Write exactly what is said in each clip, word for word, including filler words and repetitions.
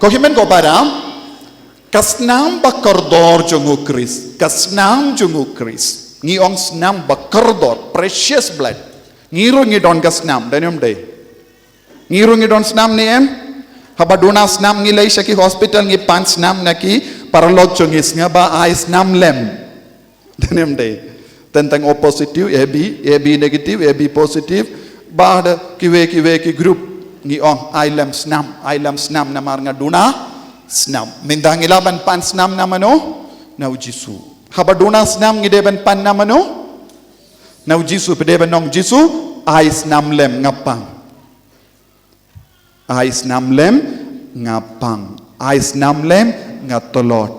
Ko hynmen ko para, ka snam ba kordor jong u Khrist, ka snam jong u Khrist. Ngi ong snam ba kordor, precious blood. Ngi ruh ngi don ka snam, dei ne ym dei? Ngi ruh ngi don snam ne em? Haba duna snam ngi leit sha ki hospital ngi pan snam na ki paralok jong ngi, sngewbha ai snam lem. Dei ne ym dei? Teng teng O positive, A B, A B negative, A B positive. Bad kiwei kiwei ki group ngi ong ai lem snam, ai lem snam namar nga duna snam. Mynta ngi lah ban pan snam na mano? Na u Jisu. Haba duna snam ngi dei ban pan na mano? Na u Jisu. Phi dei ban ong, Jisu, ai snam lem nga pang. Ai snam lem nga pang. Ai snam lem nga tlot.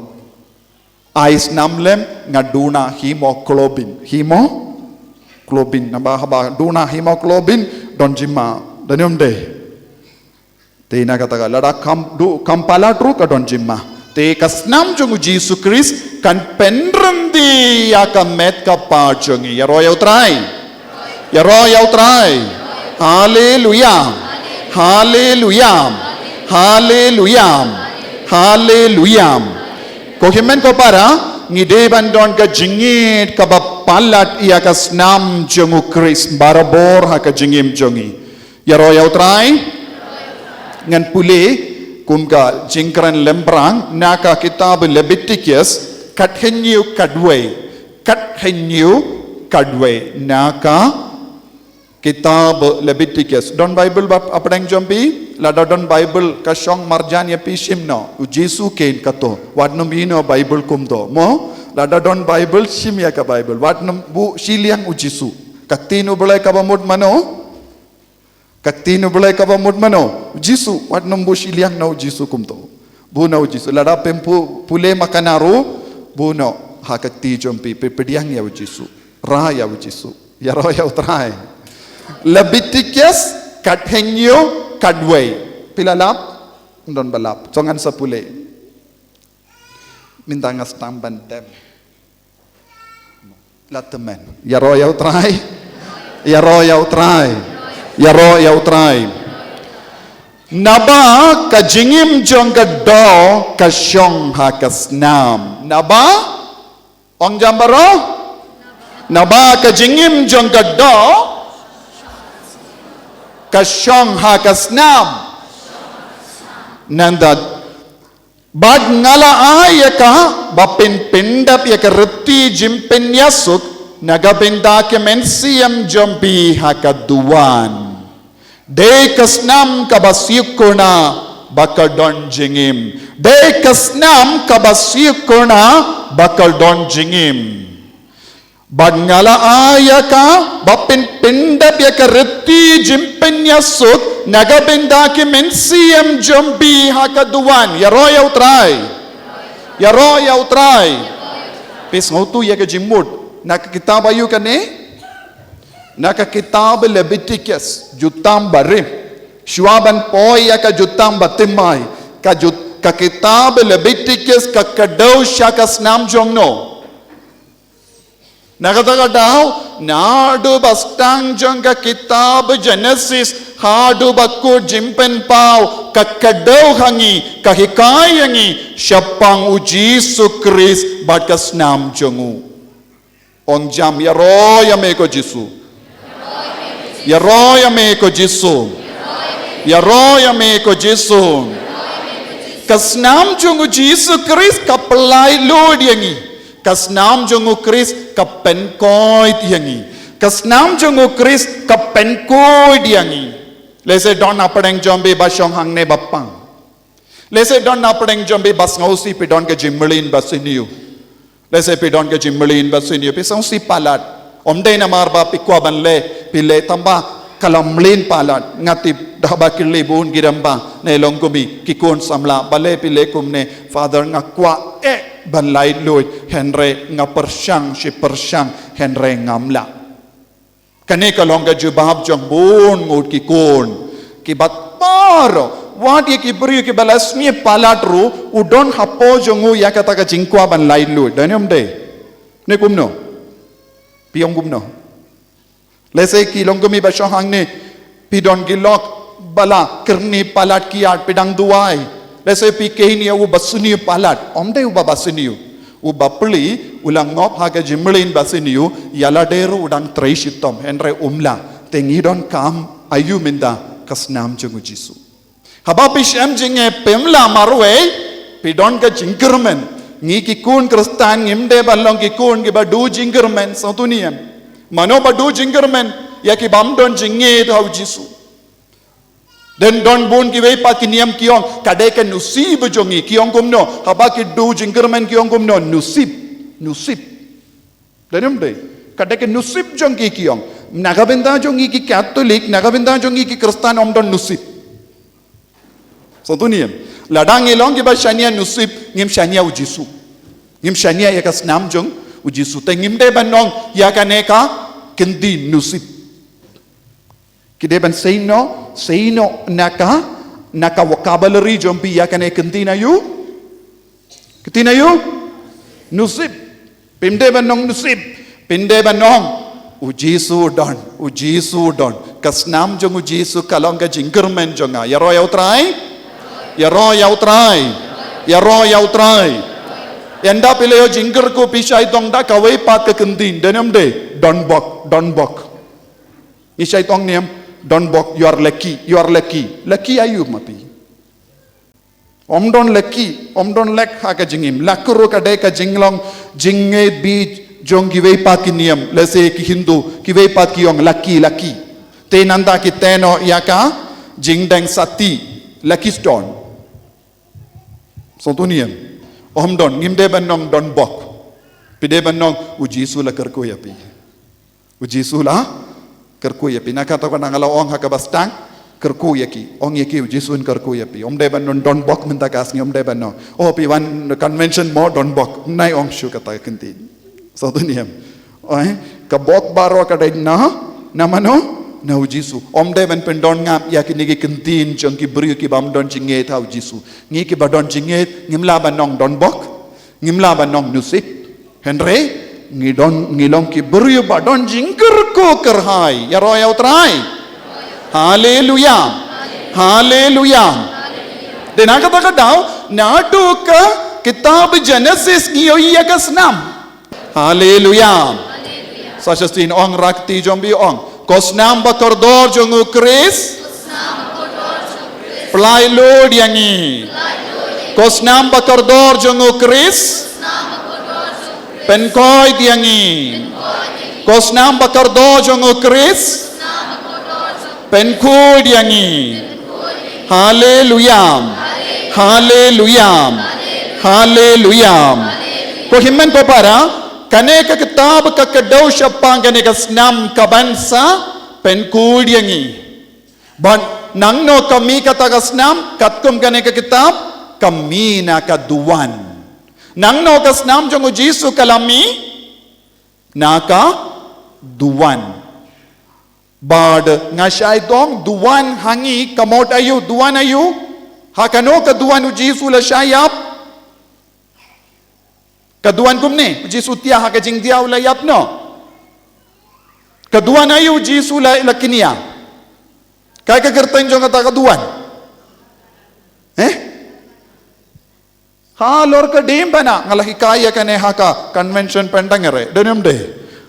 Ai snam lem nga duna hemoglobin. Hemoglobin. Naba haba duna hemoglobin don jingma. Dei ne ym dei? Te na kata ka lada kam du kam palat ruh ka don jingma. Te ka snam jong u Jisu Khrist kan pynryndi ïa ka met ka phad jong ngi. Ïaroh ïa u Trai. Ïaroh ïa u Trai. Haleluya. Haleluya. Haleluya. Haleluya. Ko hynmen ko para, ngi dei ban don ka jingngeit kaba palat ïa ka snam jong u Khrist barabor ha ka jingim jong ngi. Ïaroh ïa u Trai. Ngan pule kum ka jingkren lembrang na ka kitab Leviticus, khathynñiew khatwei. Khathynñiew khatwei na ka kitab Leviticus. Don Bible ba hapdeng jong phi? Lada don Bible ka shong marjan ïa phi shim noh. U Jisu kein kato. Wat nym ïehnoh Bible kumto. Mo? Lada don Bible shim ïa ka Bible. Wat nym buh shiliang u Jisu. Ka ktien u Blei kaba mut mano? Ka ktien u Blei kaba mut mano? U Jisu. Wat nym buh shiliang na u Jisu kumto. Buh na u Jisu. Lada phim pu-, pule ma ka na ruh, buh noh ha ka kti jong phi, phi pdiang ïa u Jisu. Rah ïa u Jisu. Ïaroh ïa u Trai. Leviticus khathynñiew khatwei. Phi la lap? Don ba lap. To ngan sa pule. Mynta nga sdang ban dem. La tymmen. Ïaroh ïa u Trai. Ïaroh ïa u Trai. Ïaroh ïa u Trai. Naba ka jingim jong ka doh ka shong ha ka snam. Naba? Ong jam baroh. Naba ka jingim jong ka doh ka shong ha ka snam. Nangta bad nga la ai ïa ka ba phin pyndep ïa ka riti jingpynïasuk na ka bynta ki mynsiem jong phi ha ka duwan. Dei ka snam kaba suk kyrna ba ka don jingim. Dei ka snam kaba suk kyrna ba ka don jingim. Bad nga la ai ïa ka ba phin pyndep ïa ka riti jingpynïasuk na ka bynta ki mynsiem jong phi ha ka duwan. Ïaroh ïa u Trai. Ïaroh ïa u Trai. Phi sngewthuh ïa ka jingmut na ka kitab aïu kane? Na ka kitab Leviticus, Jutang Barim. Shuwa ban poi ïa ka Jutang Bathymmai, ka jut-, ka kitab Leviticus ka kdew sha ka snam jong no? Na kata ka daw, naduh ba sdang jong ka kitab Genesis haduh ba kut Jingpynpaw, ka kdew ha ngi, ka hikai ha ngi shaphang u Jisu Khrist bad ka snam jong u. Ong jam, ïaroh ïa me ko Jisu. Ïaroh ïa me ko Jisu. Ïaroh ïa me ko Jisu. Ka snam jong u Jisu Khrist ka pynlaitluid ïa ngi. Ka snam jong u Khrist ka pynkoit ïa ngi. Ka snam jong u Khrist ka pynkoit ïa ngi. Lehse don na pdeng jong phi ba shong hangne ba pang. Lehse don na pdeng jong phi ba sngewsih phi don ka jingmlien ba sniew. Lehse phi don ka jingmlien ba sniew, phi sngewsih palat. Ym dei namar ba phi kwah ban leh, phi leh tang ba ka la mlien palat. Nga tip da ba kylli bun ki rangbah ne longkmie, ki khun samla, balei phi leh kumne? Father, nga kwah eh ban laitluid, hynrei nga pyrshang shi pyrshang, hynrei ngam lah. Kane ka long ka jubab jong bun ngut ki khun. Ki bat baroh, wat ïa ki briew kiba la sniew palat ruh, u don hapoh jong u ïa kata ka jingkwah ban laitluid. Dei ne ym dei? Ne kumno? Phi ong kumno? Lehse ki longkmie ba shong hangne, phi don ki lok ba la kyrni palat kiad, phi dang duwai. Lehse phi khein ïa u basniew palat, ym dei uba basniew. U bapli, u la ngop ha ka jingmlien basniew, ïa lade ruh u dang trei shitom, hynrei um lah, te ngi donkam aïu mynta? Ka snam jong u Jisu. Haba phi shem jingeh phim lah marwei, phi don ka jingkyrmen. Ngi ki khun Khristan ngim dei ban long ki khun kiba duh jingkyrmen, sngewthuh ne em. Mano ba duh jingkyrmen? Ïa ki bym don jingngeit ha u Jisu. Don, don bun kiwei pat ki niam ki ong, ka dei ka nusib jong ngi, ki ong kumno, haba ki duh jingkyrmen ki ong kumno, nusib, nusib. Don ne ym dei? Ka dei ka nusib jong ki, ki ong. Na ka bynta jong ngi ki Katholik, na ka bynta jong ngi ki Khristan ym don nusib. Sngewthuh ne em. Lada ngi long kiba shaniah nusib, ngim shaniah u Jisu. Ngim shaniah ïa ka snam jong u Jisu. Te ngim dei ban ong ïa kane ka kyntien nusib. Ki dei ban sei noh, sei noh na ka, na ka vocabulary jong phi ïa kane ka kyntien aïu? Ka kyntien aïu? Nusib. Phim dei ban ong nusib. Phin dei ban ong, u Jisu u don, u Jisu u don. Ka snam jong u Jisu ka long ka jingkyrmen jong nga. Ïaroh ïa u Trai? Ïaroh ïa u Trai. Ïaroh ïa u Trai. Ynda phi la ïoh jingkyrkhu phi shait ong da kawei pat ka kyntien, don ne ym dei? Donbok, donbok. Ngi shait ong ne em? Donbok, you are lucky, you are lucky. Lucky aïu ma phi? Ym don lucky, ym don luck ha ka jingim. Luck ruh ka dei ka jinglong jingngeit beit jong kiwei pat ki niam, lehse ki Hindu, kiwei pat ki ong lucky, lucky. Te nangta ki teh noh ïa ka jingdeng sati, lucky stone. Sngewthuh ne em. Ym don, ngim dei ban ong donbok. Phi dei ban ong u Jisu u la kyrkhu ïa phi. U Jisu u la kyrkhu ïa phi. Na kata ka daw nga la ong ha kaba sdang, kyrkhu ïa ki. Ong ïa ki u Jisu un kyrkhu ïa phi. Ym dei ban ong donbok mynta ka sngi, ym dei ban ong. Oh, phi wan convention mo donbok. Ym nai ong shuh kata ka kyntien. Sngewthuh ne em. Oi, ka bok baroh ka dei na, na mano? Na u Jisu. Ym dei ban pyndon ngam ïa kine ki kyntien jong ki briew ki bym don jingngeit ha u Jisu. Ngi kiba don jingngeit, ngim lah ban ong donbok, ngim lah ban ong nusib. Hynrei ngi don, ngi long ki briew ba don jingkyrkhu kyrhai. Ïaroh ïa u Trai. Haleluia. Haleluia. Te na kata ka daw, naduh ka kitab Genesis ngi ïohi ïa ka snam. Haleluia. Sa shisien ong, rakti jong phi ong, ko snam ba kordor jong u Khrist, pyllait lut ïa ngi. Ko snam ba kordor jong u Khrist, pynkhuid ïa ngi. Ko snam ba kordor jong u Khrist, pynkhuid ïa ngi. Haleluia. Haleluia. Haleluia. Ko hynmen ko para, kane ka kitab ka kdew shaphang kane ka snam kaban sa pynkhuid ïa ngi. Bad nangno ka mih kata ka snam? Katkum kane ka kitab, ka mih na ka duwan. Nangno ka snam jong u Jisu ka la mih? Na ka duwan. Bad nga shait ong, duwan ha ngi ka mut aïu? Duwan aïu? Ha kano ka duwan u Jisu u la shah ïap? Ka duwan kumne, u Jisu u thiah, ha ka jingthiah u la ïap noh. Ka duwan aïu u Jisu u la, la kñia? Kaei ka kyrteng jong kata ka duwan? Eh? Halor ka diengphna. Nga la hikai ïa kane ha ka convention Pantangare, don ne ym dei?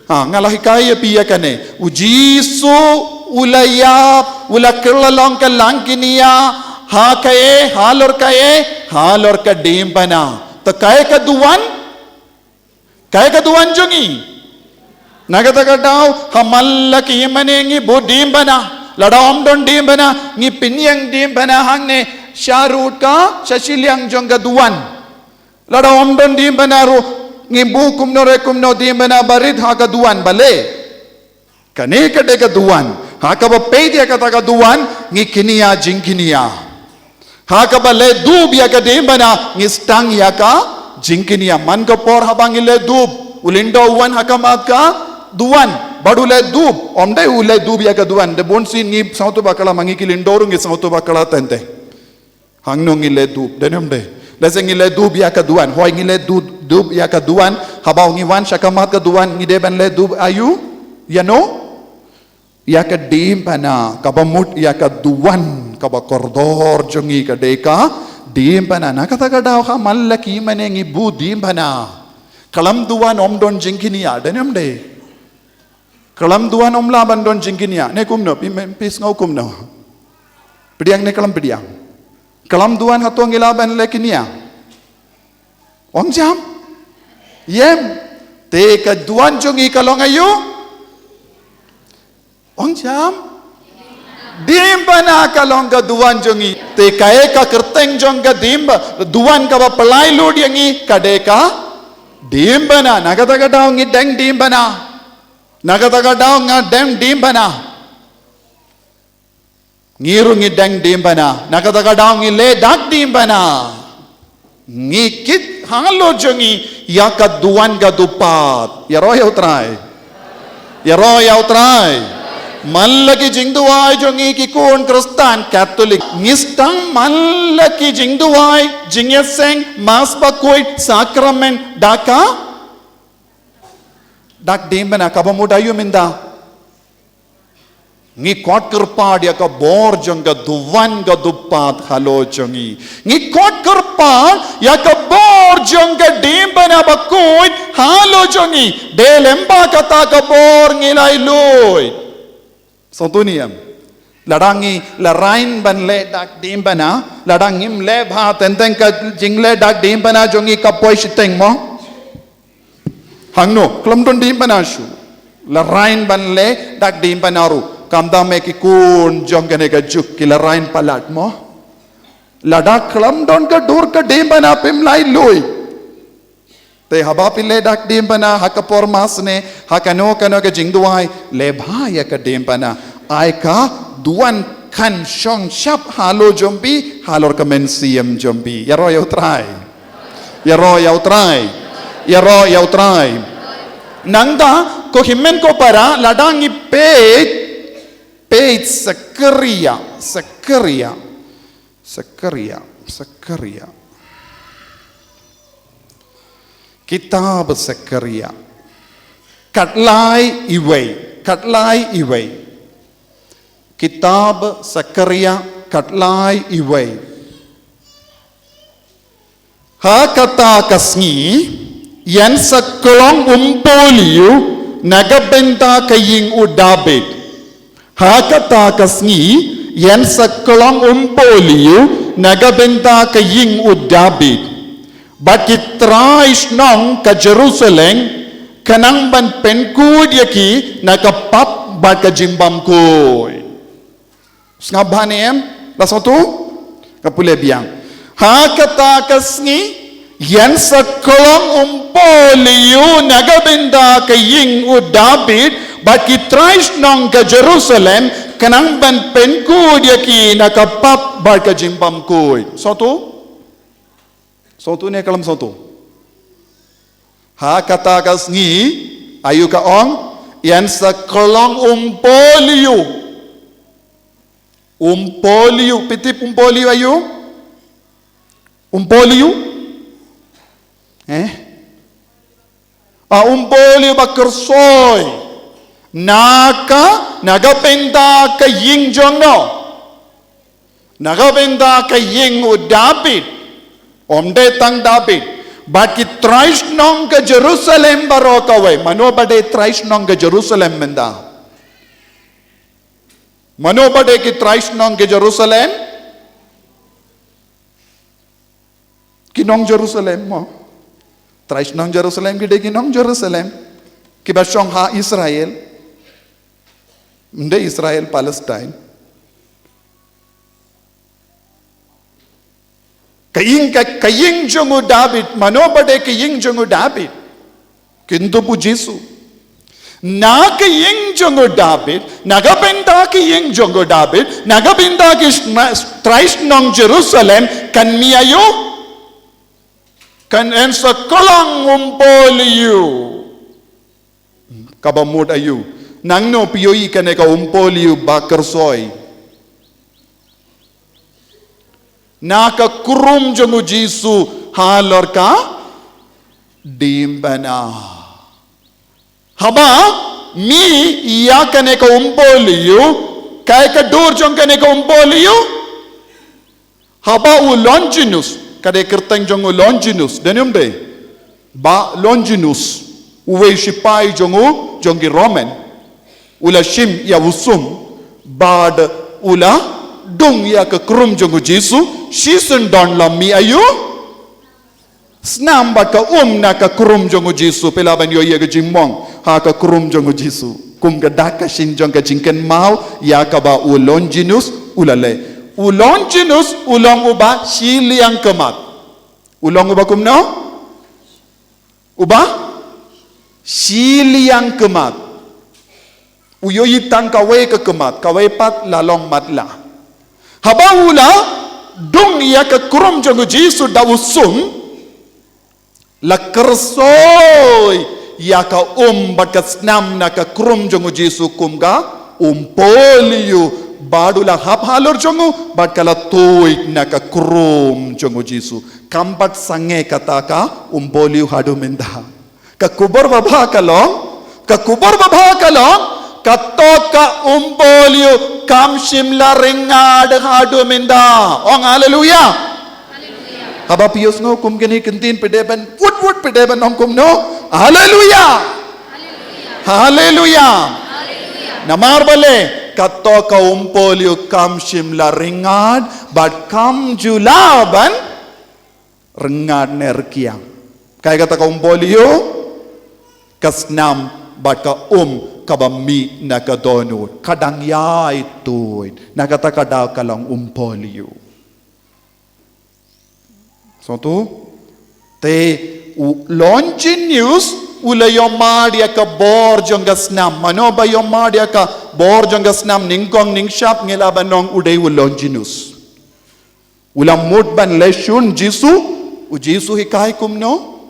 Ha, nga la hikai ïa phi ïa kane. U Jisu u la ïap, u la kylla long ka langkñia. Ha kaei? Halor kaei? Halor ka diengphna. Te kaei ka duwan? Kaei ka duwan jong ngi? Na kata ka daw, ha man la ki ïingmane ngi bud diengphna. Lada ym don diengphna, ngi pynïeng diengphna hangne sha rud ka, sha shiliang jong ka duwan. Lada ym don diengphna ruh, ngi buh kumno re kumno diengphna barit ha ka duwan, balei? Kane ka dei ka duwan. Ha kaba peit ïa kata ka duwan, ngi kñia jingkñia. Ha kaba leh dub ïa ka diengphna, ngi sdang ïa ka jingkñia. Man ka por haba ngi leh dub, u lyngdoh u wan ha khmat ka duwan bad u leh dub. Ym dei u leh dub ïa ka duwan, dei bun sien ngi sngewthuh bakla, ma ngi ki lyngdoh ruh ngi sngewthuh bakla teng teng. Hangno ngi leh dub, don ne ym dei? Lehse ngi leh dub ïa ka duwan, hooid ngi leh dub, dub ïa ka duwan, haba ngi wan sha khmat ka duwan ngi dei ban leh dub aïu? Ïano? Ïa ka diengphna, kaba mut ïa ka duwan, kaba kordor jong ngi ka dei ka Dimbana, na kata ka daw ha Malaki mane ngi buh dimbana. Ka lam duwan ym don jingkñia, dei ne ym dei? Ka lam duwan ym lah ban don jingkñia, ne kumno, phi, phi sngew kumno? Pdiang ne ka lam pdiang? Ka lam duwan hato ngi lah ban leh kñia? Ong jam? Em. Te ka duwan jong ngi ka long aïu? Ong jam? Dimbana ka long ka duwan jong ngi. Te kaei ka kyrteng jong ka dimba, duwan kaba pynlait lut ïa ngi, ka dei ka dimbana. Na kata ka daw ngi deng dimbana. Na kata ka daw nga deng dimbana. Ngi ruh ngi deng dimbana. Na kata ka daw ngi leh dak dimbana. Ngi kit halor jong ngi ïa ka duwan ka dupat. Ïaroh ïa U Trai. Ïaroh ïa U Trai. Man la ki jingduwai jong ngi ki khun Khristan Katholik, ngi sdang man la ki jingduwai, jingïaseng, Mass bakhuid, Sakramen, da ka dak dimbana, kaba mut aïu mynta? Ngi khot kyrpad ïa ka bor jong ka duwan ka dupat halor jong ngi. Ngi khot kyrpad ïa ka bor jong ka dimbana bakhuid halor jong ngi. Dei lem ba kata ka bor ngi la ïoh lut. Sngewthuh ne em? Lada ngi la rain ban leh dak dimbana, lada ngim leh bha, teng teng ka jingleh dak dimbana jong ngi ka poi shiteng mo. Hangno, khlem don dimbana shuh. La rain ban leh dak dimbana ruh. Khamtam eh ki khun jong kane ka juk ki la rain palat mo. Lada khlem don ka dur ka dimbana phim lah lut. Te haba phi leh dak dimbana ha ka por Mass ne ha kano kano ka jingduwai, leh bha ïa ka dimbana. Ai ka duwan kan shong shap halor jong phi, halor ka mynsiem jong phi. Ïaroh ïa U Trai. Ïaroh ïa U Trai. Ïaroh ïa U Trai. Nangta, ko hynmen ko para, lada ngi peit, peit Sakaria, Sakaria, Sakaria, Sakaria. Kitab Sakaria. Khatlai iwei, khatlai iwei. Kitab Sakaria, khatlai iwei. Ha kata ka sngi, yn sa khlong umpohliew na ka bynta ka ïing u Dabid. Ha kata ka sngi, yn sa khlong umpohliew na ka bynta ka ïing u Dabid. Bad ki trai shnong ka Jerusalem, khnang ban pynkhuid ïa ki na ka pap bad ka jingbymkhuid. Sngap bha ne em, la sngewthuh? Nga pule biang. Ha kata ka sngi, yn sa khlong umpohliew na ka bynta ka ïing u Dabid, bad ki trai shnong ka Jerusalem, khnang ban pynkhuid ïa ki na ka pap bad ka jingbymkhuid. Sngewthuh? Sngewthuh ne khlem sngewthuh? Ha kata ka sngi, aïu ka ong, yn sa khlong umpohliew. Umpohliew, phi tip umpohliew aïu? Umpohliew? Eh? A umpohliew ba kyrsoi. Na ka, na ka bynta ka ïing jong no. Na ka bynta ka ïing u Dabid. Ym dei tang Dabid. Bad ki trai shnong ka Jerusalem baroh kawei. Mano ba dei trai shnong ka Jerusalem mynta? Mano ba dei ki trai shnong ka Jerusalem? Ki nong Jerusalem mo. Trai shnong Jerusalem ki dei ki nong Jerusalem. Kiba shong ha Israel. Ym dei Israel, Palestine. Ka ïing ka, ka ïing jong u Dabid, mano ba dei ka ïing jong u Dabid? Kyntu u Jisu. Na ka ïing jong u Dabid, na ka bynta ka ïing jong u Dabid, na ka bynta ki shna-, trai shnong Jerusalem, kan mih aïu? Kan yn sa khlong umpohliew. Kaba mut aïu? Nangno phi ïohi kane ka umpohliew ba kyrsoi? Na ka khrum jong u Jisu halor ka dimbana. Haba mih ïa kane ka umpohliew, kaei ka dur jong kane ka umpohliew? Haba u Longinus, ka dei kyrteng jong u Longinus, dei ne em dei? Bah Longinus, uwei u shipai jong u, jong ki Roman. U la shim ïa u sum, bad u la dung ïa ka krum jong u Jisu, shisien don la mih aïu? Snam bad ka um na ka krum jong u Jisu, phi lah ban ïoh ïa ka jingmong ha ka krum jong u Jisu. Kum ka dak ka shin jong ka jingkynmaw ïa kaba u Longinus u la leh. U Longinus u long uba shiliang khmat. U long uba kumno? Uba shiliang khmat. U ïohi tang kawei ka khmat, kawei pat la long matlah. Haba u la dung ïa ka krum jong u Jisu da u sum, la kyrsoi ïa ka um bad ka snam na ka krum jong u Jisu kum ka umpohliew, bad u la hap halor jong u, bad ka la tuid na ka krum jong u Jisu. Kam pat sangeh kata ka umpohliew haduh mynta. Ka khubor babha ka long, ka khubor babha ka long, kato ka umpohliew kam shym la ryngad haduh mynta. Ong haleluya. Haba phi ïohsngew kum kine ki ktien, phi dei ban wut wut, phi dei ban ong kumno? Haleluya. Haleluya. Namar balei? Kato ka umpohliew kam shym la ryngad, bad kam ju lah ban ryngad ne rkiang. Kaei kata ka umpohliew? Ka snam bad ka um kaba mih na ka dohnud. Ka dang ïai tuid. Na kata ka daw ka long umpohliew. Sngewthuh? Te u Longinus u la ïohmad ïa ka bor jong ka snam. Mano ba ïohmad ïa ka bor jong ka snam, nyngkong nyngshap ngi lah ban ong u dei u Longinus. U la mut ban leh shun Jisu, u Jisu hikai kumno?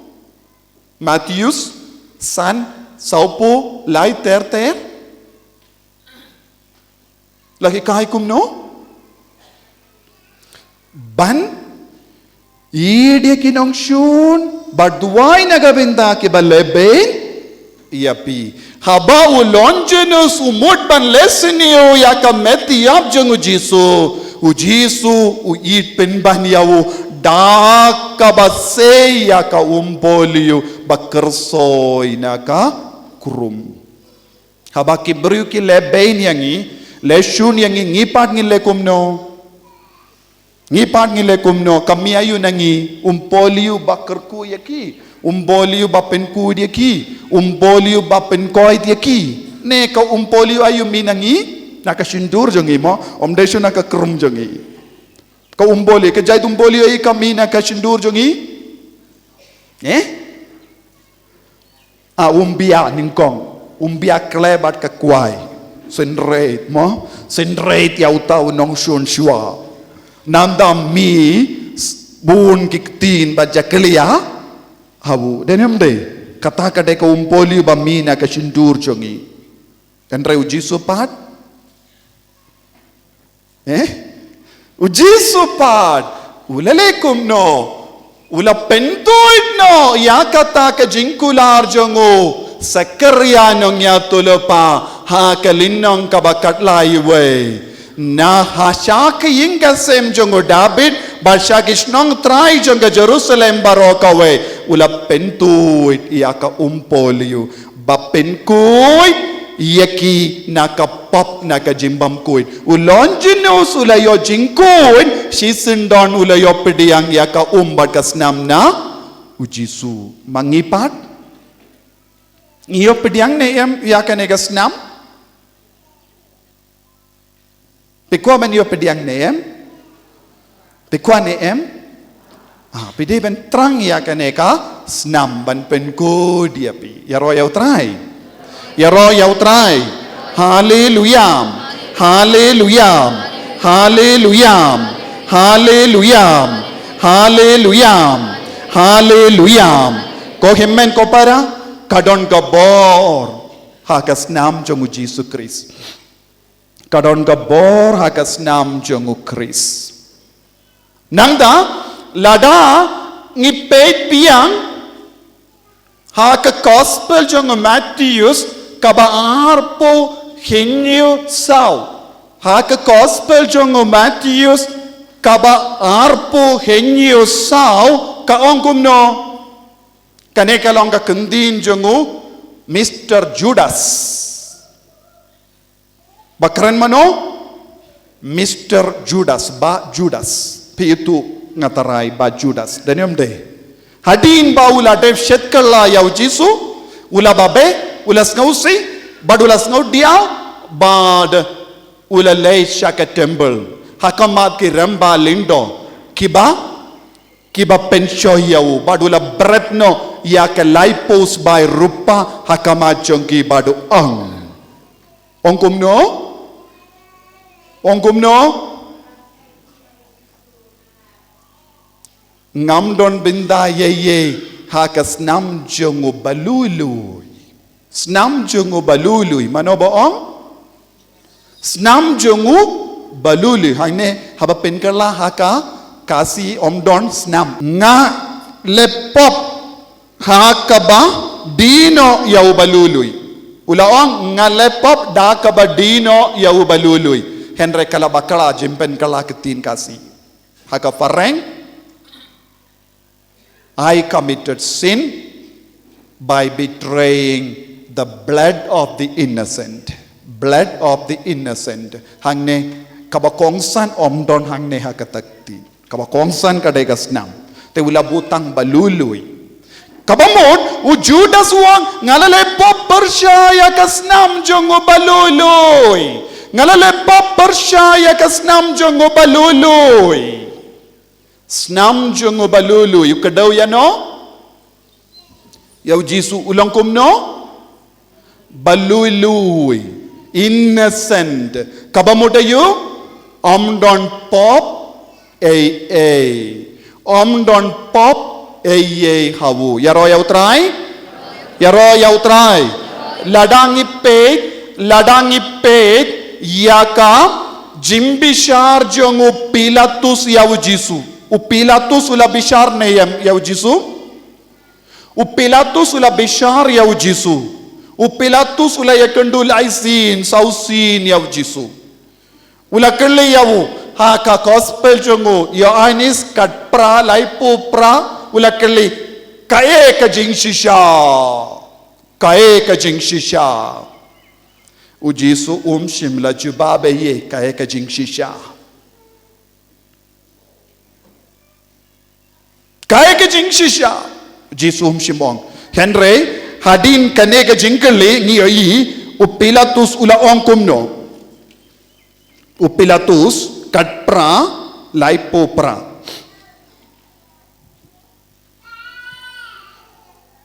Mathaios san, sawphew lai ter ter. La hikai kumno? Ban ïeit ïa ki nongshun, bad duwai na ka bynta kiba lehbeiñ ïa phi. Haba u Longinus u mut ban leh sniew ïa ka met ïap jong u Jisu, u Jisu u ïeit pynban ïa u da kaba sei ïa ka umpohliew ba kyrsoi na ka krum. Haba ki briew ki lehbeiñ ïa ngi, leh shun ïa ngi, ngi pat ngin leh kumno? Ngi pat ngin leh kumno? Ka mih aïu na ngi? Umpohliew ba kyrkhu ïa ki, umpohliew ba pynkuid ïa ki, umpohliew ba pynkoit ïa ki. Ne ka umpohliew aïu mih na ngi? Na ka shyntur jong ngi mo, ym dei shuh na ka krum jong ngi. Ka umpohliew, ka jait umpohliew aïu ka mih na ka shyntur jong ngi? Eh? Ah, umbia nyngkong, umbia khleh bad ka kwai. Synreit mo, synreit ïa uta u nongshun shuwa. Nangta mih bun ki ktien bad jakhlia ha u. Dei ne ym dei? Kata ka dei ka umpohliew ba mih na ka shyntur jong ngi. Hynrei u Jisu pat? Eh? U Jisu pat u la leh kumno? U la pyntuid noh ïa kata ka jingkular jong u Sakharia nongïathuhlypa ha ka lynnong kaba khatlai wei. Na ha sha ka ïing ka sem jong u Dabid, bad sha ki shnong trai jong ka Jerusalem baroh kawei, u la pyntuid ïa ka umpohliew ba pynkuid ïa ki na ka pop, na ka jingbymkhuid. U Longinus u la ïoh jingkhuid, shisien don u la ïoh pdiang ïa ka um bad ka snam na u Jisu. Ma ngi pat? Ngi ïoh pdiang ne em ïa kane ka snam? Phi kwah ban ïoh pdiang ne em? Phi kwah ne em? Ah, phi dei ban thrang ïa kane ka snam ban pynkuid ïa phi. Ïaroh ïa u Trai. Ïaroh ïa u Trai. Haleluya. Haleluya. Haleluya. Haleluya. Haleluya. Haleluya. Ko hynmen ko para, ka don ka bor ha ka snam jong u Jisu Khrist. Ka don ka bor ha ka snam jong u Khrist. Nangta, lada ngi peit biang ha ka gospel jong u Mathaios kaba arphew hynñiew saw. Ha ka gospel jong u Mathaios Kaba arphew hynñiew saw ka ong kumno? Kane ka long ka kyntien jong u Mister Judas. Ba kren mano? Mister Judas, Bah Judas. Phi ïathuh nga tharai Bah Judas. Dei ne ym dei? Hadien ba u la dep shet kylla ïa u Jisu, u la babe, u la sngewsih, bad u la sngewdiaw, bad u la leit sha ka temple. Ha khmat ki rem ba lyngdoh, kiba, kiba pynshoi ïa u, bad u la bret noh ïa ka laiphew sbai rupa ha khmat jong ki bad u ong. Ong kumno? Ong kumno? Ngam don bynta ei ei ha ka snam jong u ba lui lui. Snam jong u ba lui lui. Mano ba ong? Snam jong u ba lui lui. Hangne haba pynkylla ha ka Khasi ym don snam. Nga la pop ha kaba die noh ïa u ba lui lui. U la ong nga la pop da kaba die noh ïa u ba lui lui. Hynrei ka la bakla jingpynkylla ktien Khasi. Ha ka phareng, I committed sin by betraying the blood of the innocent. Blood of the innocent. Hangne kaba kongsan ym don hangne ha kata ka ktien. Kaba kongsan ka dei ka snam. Te u la buh tang ba lui lui. Kaba mut u Judas u ong nga la leh pop pyrshah ïa ka snam jong u ba lui lui. Nga la leh pop pyrshah ïa ka snam jong u ba lui lui. Snam jong u ba lui lui u kdew ïa no? Ïa u Jisu. U long kumno? Ba lui lui, innocent. Kaba mut aïu? Ym don pop ei ei. Ym don pop ei ei ha u. Ïaroh ïa u Trai? Ïaroh ïa u Trai. Lada ngi peit, lada ngi peit ïa ka jingbishar jong u Pilatus ïa u Jisu. U Pilatus u la bishar ne em ïa u Jisu? U Pilatus u la bishar ïa u Jisu. U Pilatus u la ïakynduh lai sien, saw sien ïa u Jisu. U la kylli ïa u, ha ka gospel jong u Ïoannis khatphra laiphew phra, u la kylli, kaei ka jingshisha? Kaei ka jingshisha? U Jisu um shym la jubab ei ei, kaei ka jingshisha? Kaei ka jingshisha? Jisu um shym ong. Hynrei hadien kane ka jingkylli ngi ïohi u Pilatus u la ong kumno? U Pilatus khatphra laiphew phra.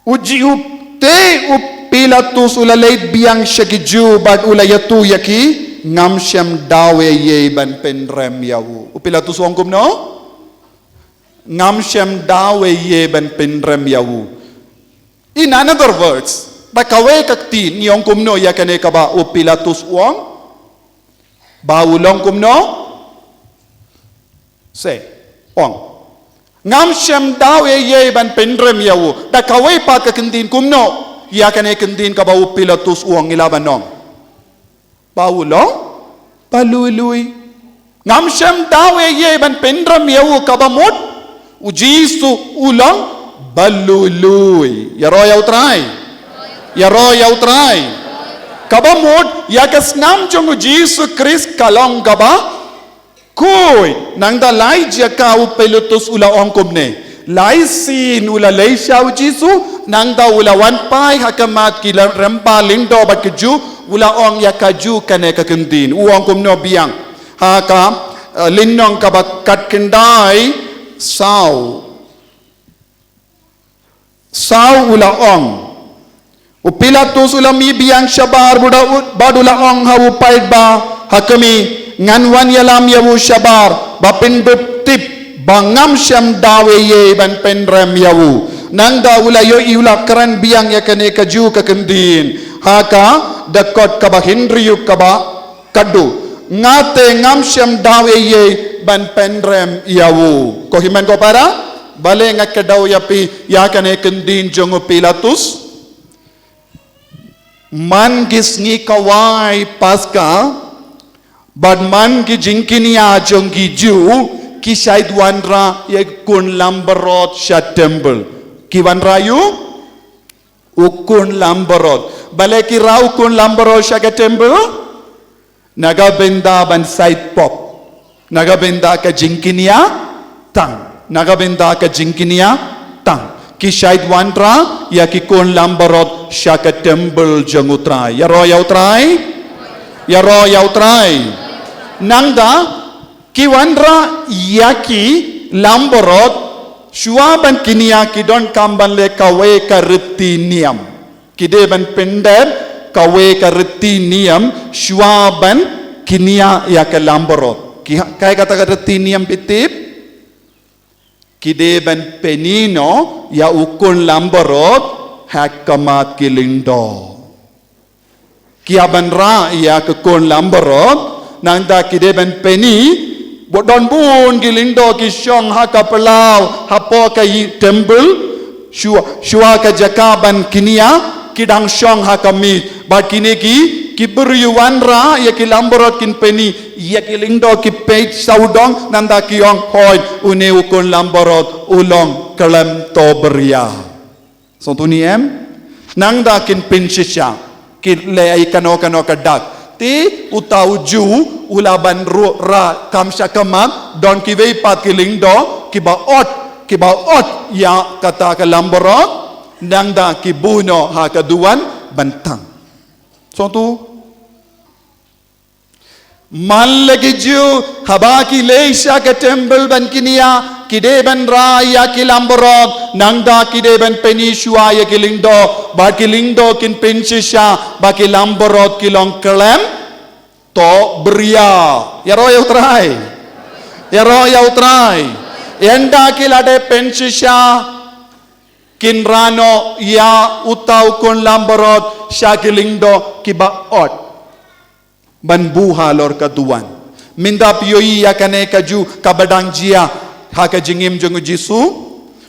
U Jisu te u Pilatus u la leit biang sha ki Jiw bad u la ïathuh ïa ki, ngam shem daw ei ei ban pynrem ïa u. U Pilatus u ong kumno? Ngam shem daw ei ei ban pynrem ïa u. In another words, da kawei ka ktien ngi ong kumno ïa kane kaba u Pilatus u ong? Ba u long kumno? Seh, ong. Ngam shem daw ei ei ban pynrem ïa u. Da kawei pat ka kyntien kumno ïa kane kyntien kaba u Pilatus u ong, ngi lah ban ong? Ba u long ba lui lui. Ngam shem daw ei ei ban pynrem ïa u, kaba mut u Jisu u long ba lui lui. Ïaroh ïa u Trai. Ïaroh ïa u Trai. Kaba mut ïa ka snam jong u Jisu Khrist ka long kaba khuid. Nangta lai jaka u Pilatus u la ong kumne. Lai sien u la leit sha u Jisu, nangta u la wan phai ha khmat ki la rem ba lyngdoh bad ki Jiw, u la ong ïa ka Jiw kane ka kyntien. U ong kumno biang? Ha ka, eh, lynnong kaba khatkhyndai saw. Saw u la ong. U Pilatus u la mih biang shabar bad u la ong ha u paidbah, ha khmih, ngan wan ïalam ïa u shabar, ba pyndup tip, ba ngam shem daw ei ei ban pynrem ïa u. Nangta u la ïohi u la kren biang ïa kane ka Jiw ka kyntien. Ha ka dkhot kaba hynriew kaba khadduh. Nga te ngam shem daw ei ei ban pynrem ïa u. Ko hynmen ko para, balei nga kdew ïa phi ïa kane kyntien jong u Pilatus? Man ki sngi khawai Paska, bad man ki jingkñia jong ki Jiw, Ki shait wanrah ïa u khun lambarot sha temple. Ki wanrah ïa u khun lambarot. Balei ki rah u khun lambarot sha ka temple? Na ka bynta ban sait pop. Na ka bynta ka jingkñia tang. Na ka bynta ka jingkñia tang. Ki shait wanrah ïa ki khun lambarot sha ka temple jong u Trai. Ïaroh ïa u Trai. Ïaroh ïa u Trai. Nangta ki wanrah ïa ki lambarot shuwa ban kñia ki donkam ban leh kawei ka riti niam. Ki dei ban pyndep kawei ka riti niam shuwa ban kñia ïa ka lambarot. Ki ha-, kaei kata ka riti niam phi tip? Ki dei ban pyni noh ïa u khun lambarot ha khmat ki lyngdoh. Ki hap ban rah ïa ka khun lambarot, nangta ki dei ban pyni, ba don bun ki lyngdoh ki shong ha ka phyllaw, hapoh ka i temple, shuwa, shuwa ka jaka ban kñia, ki dang shong ha ka miej. Bad kine ki, ki briew wanrah ïa ki lambarot kin pyni, ïa ki lyngdoh ki peit sawdong, nangta ki ong, hooid, une u khun lambarot u long khlem to bria. Sngewthuh ne em? Nangta kin pynshisha, ki leh ïa kano kano ka dak. Te uta u Jiw u lah ban rah kam sha khmat, don kiwei pat ki lyngdoh kiba ot, kiba ot ïa kata ka lambarot, nangta ki buh noh ha ka duwan ban tang. Sngewthuh? Man la ki Jiw, haba ki leit sha ka temple ban kñia, ki dei ban rah ïa ki lambarot, nangta ki dei ban pyni shuwa ïa ki lyngdoh, ba ki lyngdoh kin pynshisha, ba ki lambarot ki long khlem to bria. Ïaroh ïa u Trai. Ïaroh ïa u Trai. Ynda ki la dep pynshisha, kin rah noh ïa uta u khun lambarot sha ki lyngdoh kiba ot. Ban buh halor ka duwan. Mynta phi ïohi ïa kane ka ju kaba dang jia ha ka jingim jong u Jisu.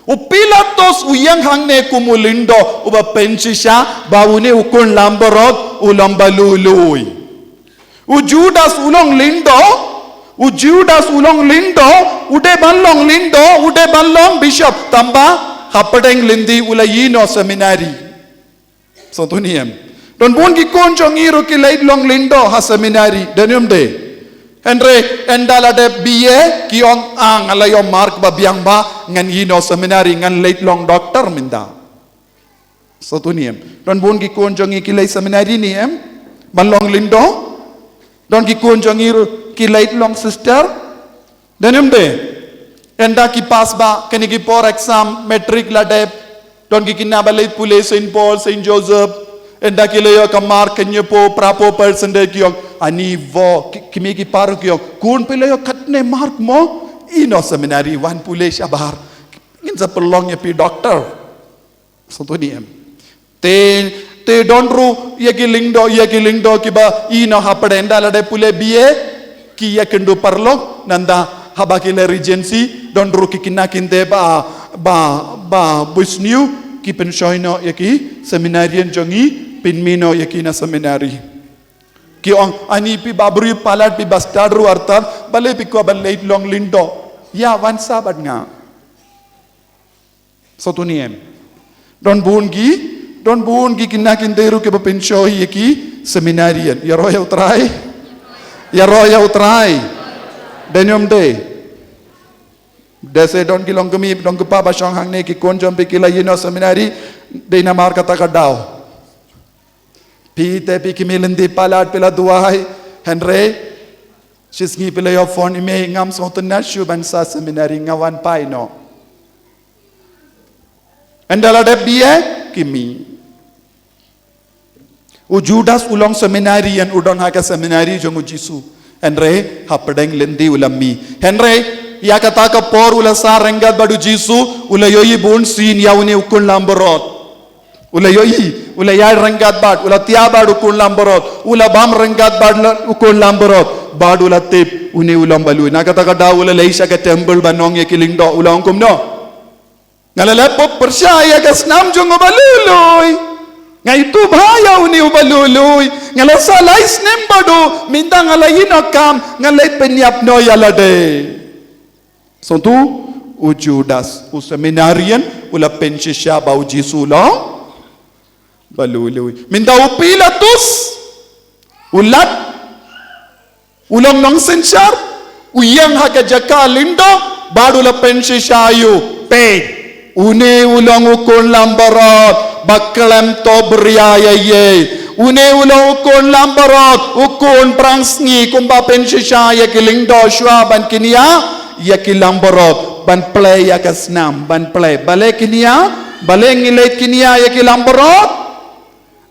U Pilatos u ïeng hangne kum u lyngdoh uba pynshisha ba une u khun lambarot u long ba lui lui. U Judas u long lyngdoh, u Judas u long lyngdoh, u dei ban long lyngdoh, u dei ban long bishop, tangba hapdeng lynti u la ïehnoh seminari. Sngewthuh ne em? Don bun ki khun jong ngi ruh ki leit long lyngdoh ha seminari, don ne em de? Hynrei ynda la dep B A ki ong, ah, nga la ïoh mark ba biang bha, ngan ïehnoh seminari, ngan leit long doktor mynta. Sngewthuh ne em? Don bun ki khun jong ngi ki leit seminari ne em? Ban long lyngdoh? Don ki khun jong ngi ruh ki leit long sister? Don ne em de? Ynda ki pass bha kine ki por exam matric la dep, don ki khynnah ba leit pule Saint Paul, Saint Joseph, ynda ki la ïoh ka mark khyndai phew, phra phew percent de, ki ong, ani vo, ki, ki mei ki pa ruh ki ong, khun, phi la ïoh katne mark mo? Ïehnoh seminari, wan pule shabar. Ngin sa pynlong ïa phi doctor. Sngewthuh ne em? Te, te don ruh ïa ki lyngdoh, ïa ki lyngdoh kiba ïehnoh hapdeng, ynda la dep pule B A, ki ïakynduh paralok, nangta haba ki leh regency, don ruh ki khynnah kynthei ba, ba, ba bunsniew, ki pynshoi noh ïa ki seminarian jong ngi, pynmih noh ïa ki na seminari. Ki ong, ani phi ba briew palat, phi ba stad ruh artat, balei phi kwah ban leit long lyngdoh? Ïa, wan sah bad nga. Sngewthuh ne em? Don bun ki, don bun ki khynnah kynthei ruh kiba pynshoi ïa ki seminarian. Ïaroh ïa u Trai. Ïaroh ïa u Trai. Don ne em de? Dei se don ki longkmie, longkpa ba shong hangne, ki khun jong phi ki la ïehnoh seminari, dei namar kata ka daw. Phi te phi ki mih lynti palat, phi la duwai, hynrei shisngi phi la ïoh phone, i mei, ngam sngewtynnat shuh ban sah seminari, nga wan phai noh. Ynda la dep B A, ki mih. U Judas u long seminarian, u don ha ka seminari jong u Jisu. Hynrei hapdeng lynti u la mih. Hynrei ïa kata ka por u la sah ryngkat bad u Jisu, u la ïohi bunsien ïa une u khun langbrot. U la ïohi, u la ïaid ryngkat bad, u la thiah bad u khun langbrot, u la bam ryngkat bad la, u khun langbrot, bad u la tip une u long ba lui. Na kata ka daw u la leit sha ka temple ban ong ïa ki lyngdoh, u la ong kumno? Nga la leh pop pyrshah ïa ka snam jong u ba lui lui. Nga ïathuh bha ïa une u ba lui lui. Nga la sah lai snem bad u, mynta nga la ïehnoh kam, nga leit pynïap noh ïa lade. Sngewthuh, u Judas, u seminarian, u la pynshisha ba u Jisu u long ba lui lui. Mynta u Pilatus, u lad, u long nongsynshar, u ïeng ha ka jaka lyngdoh, bad u la pynshisha ïa u, peit, une u long u khun langbrot ba khlem to bria ïa ei. Une u long u khun langbrot, u khun phrangsngi, kumba pynshisha ïa ki lyngdoh shuwa ban kynïa ïa ki langbrot, ban plie ïa ka snam, ban plie. Balei kynïa? Balei ngi leit kynïa ïa ki langbrot?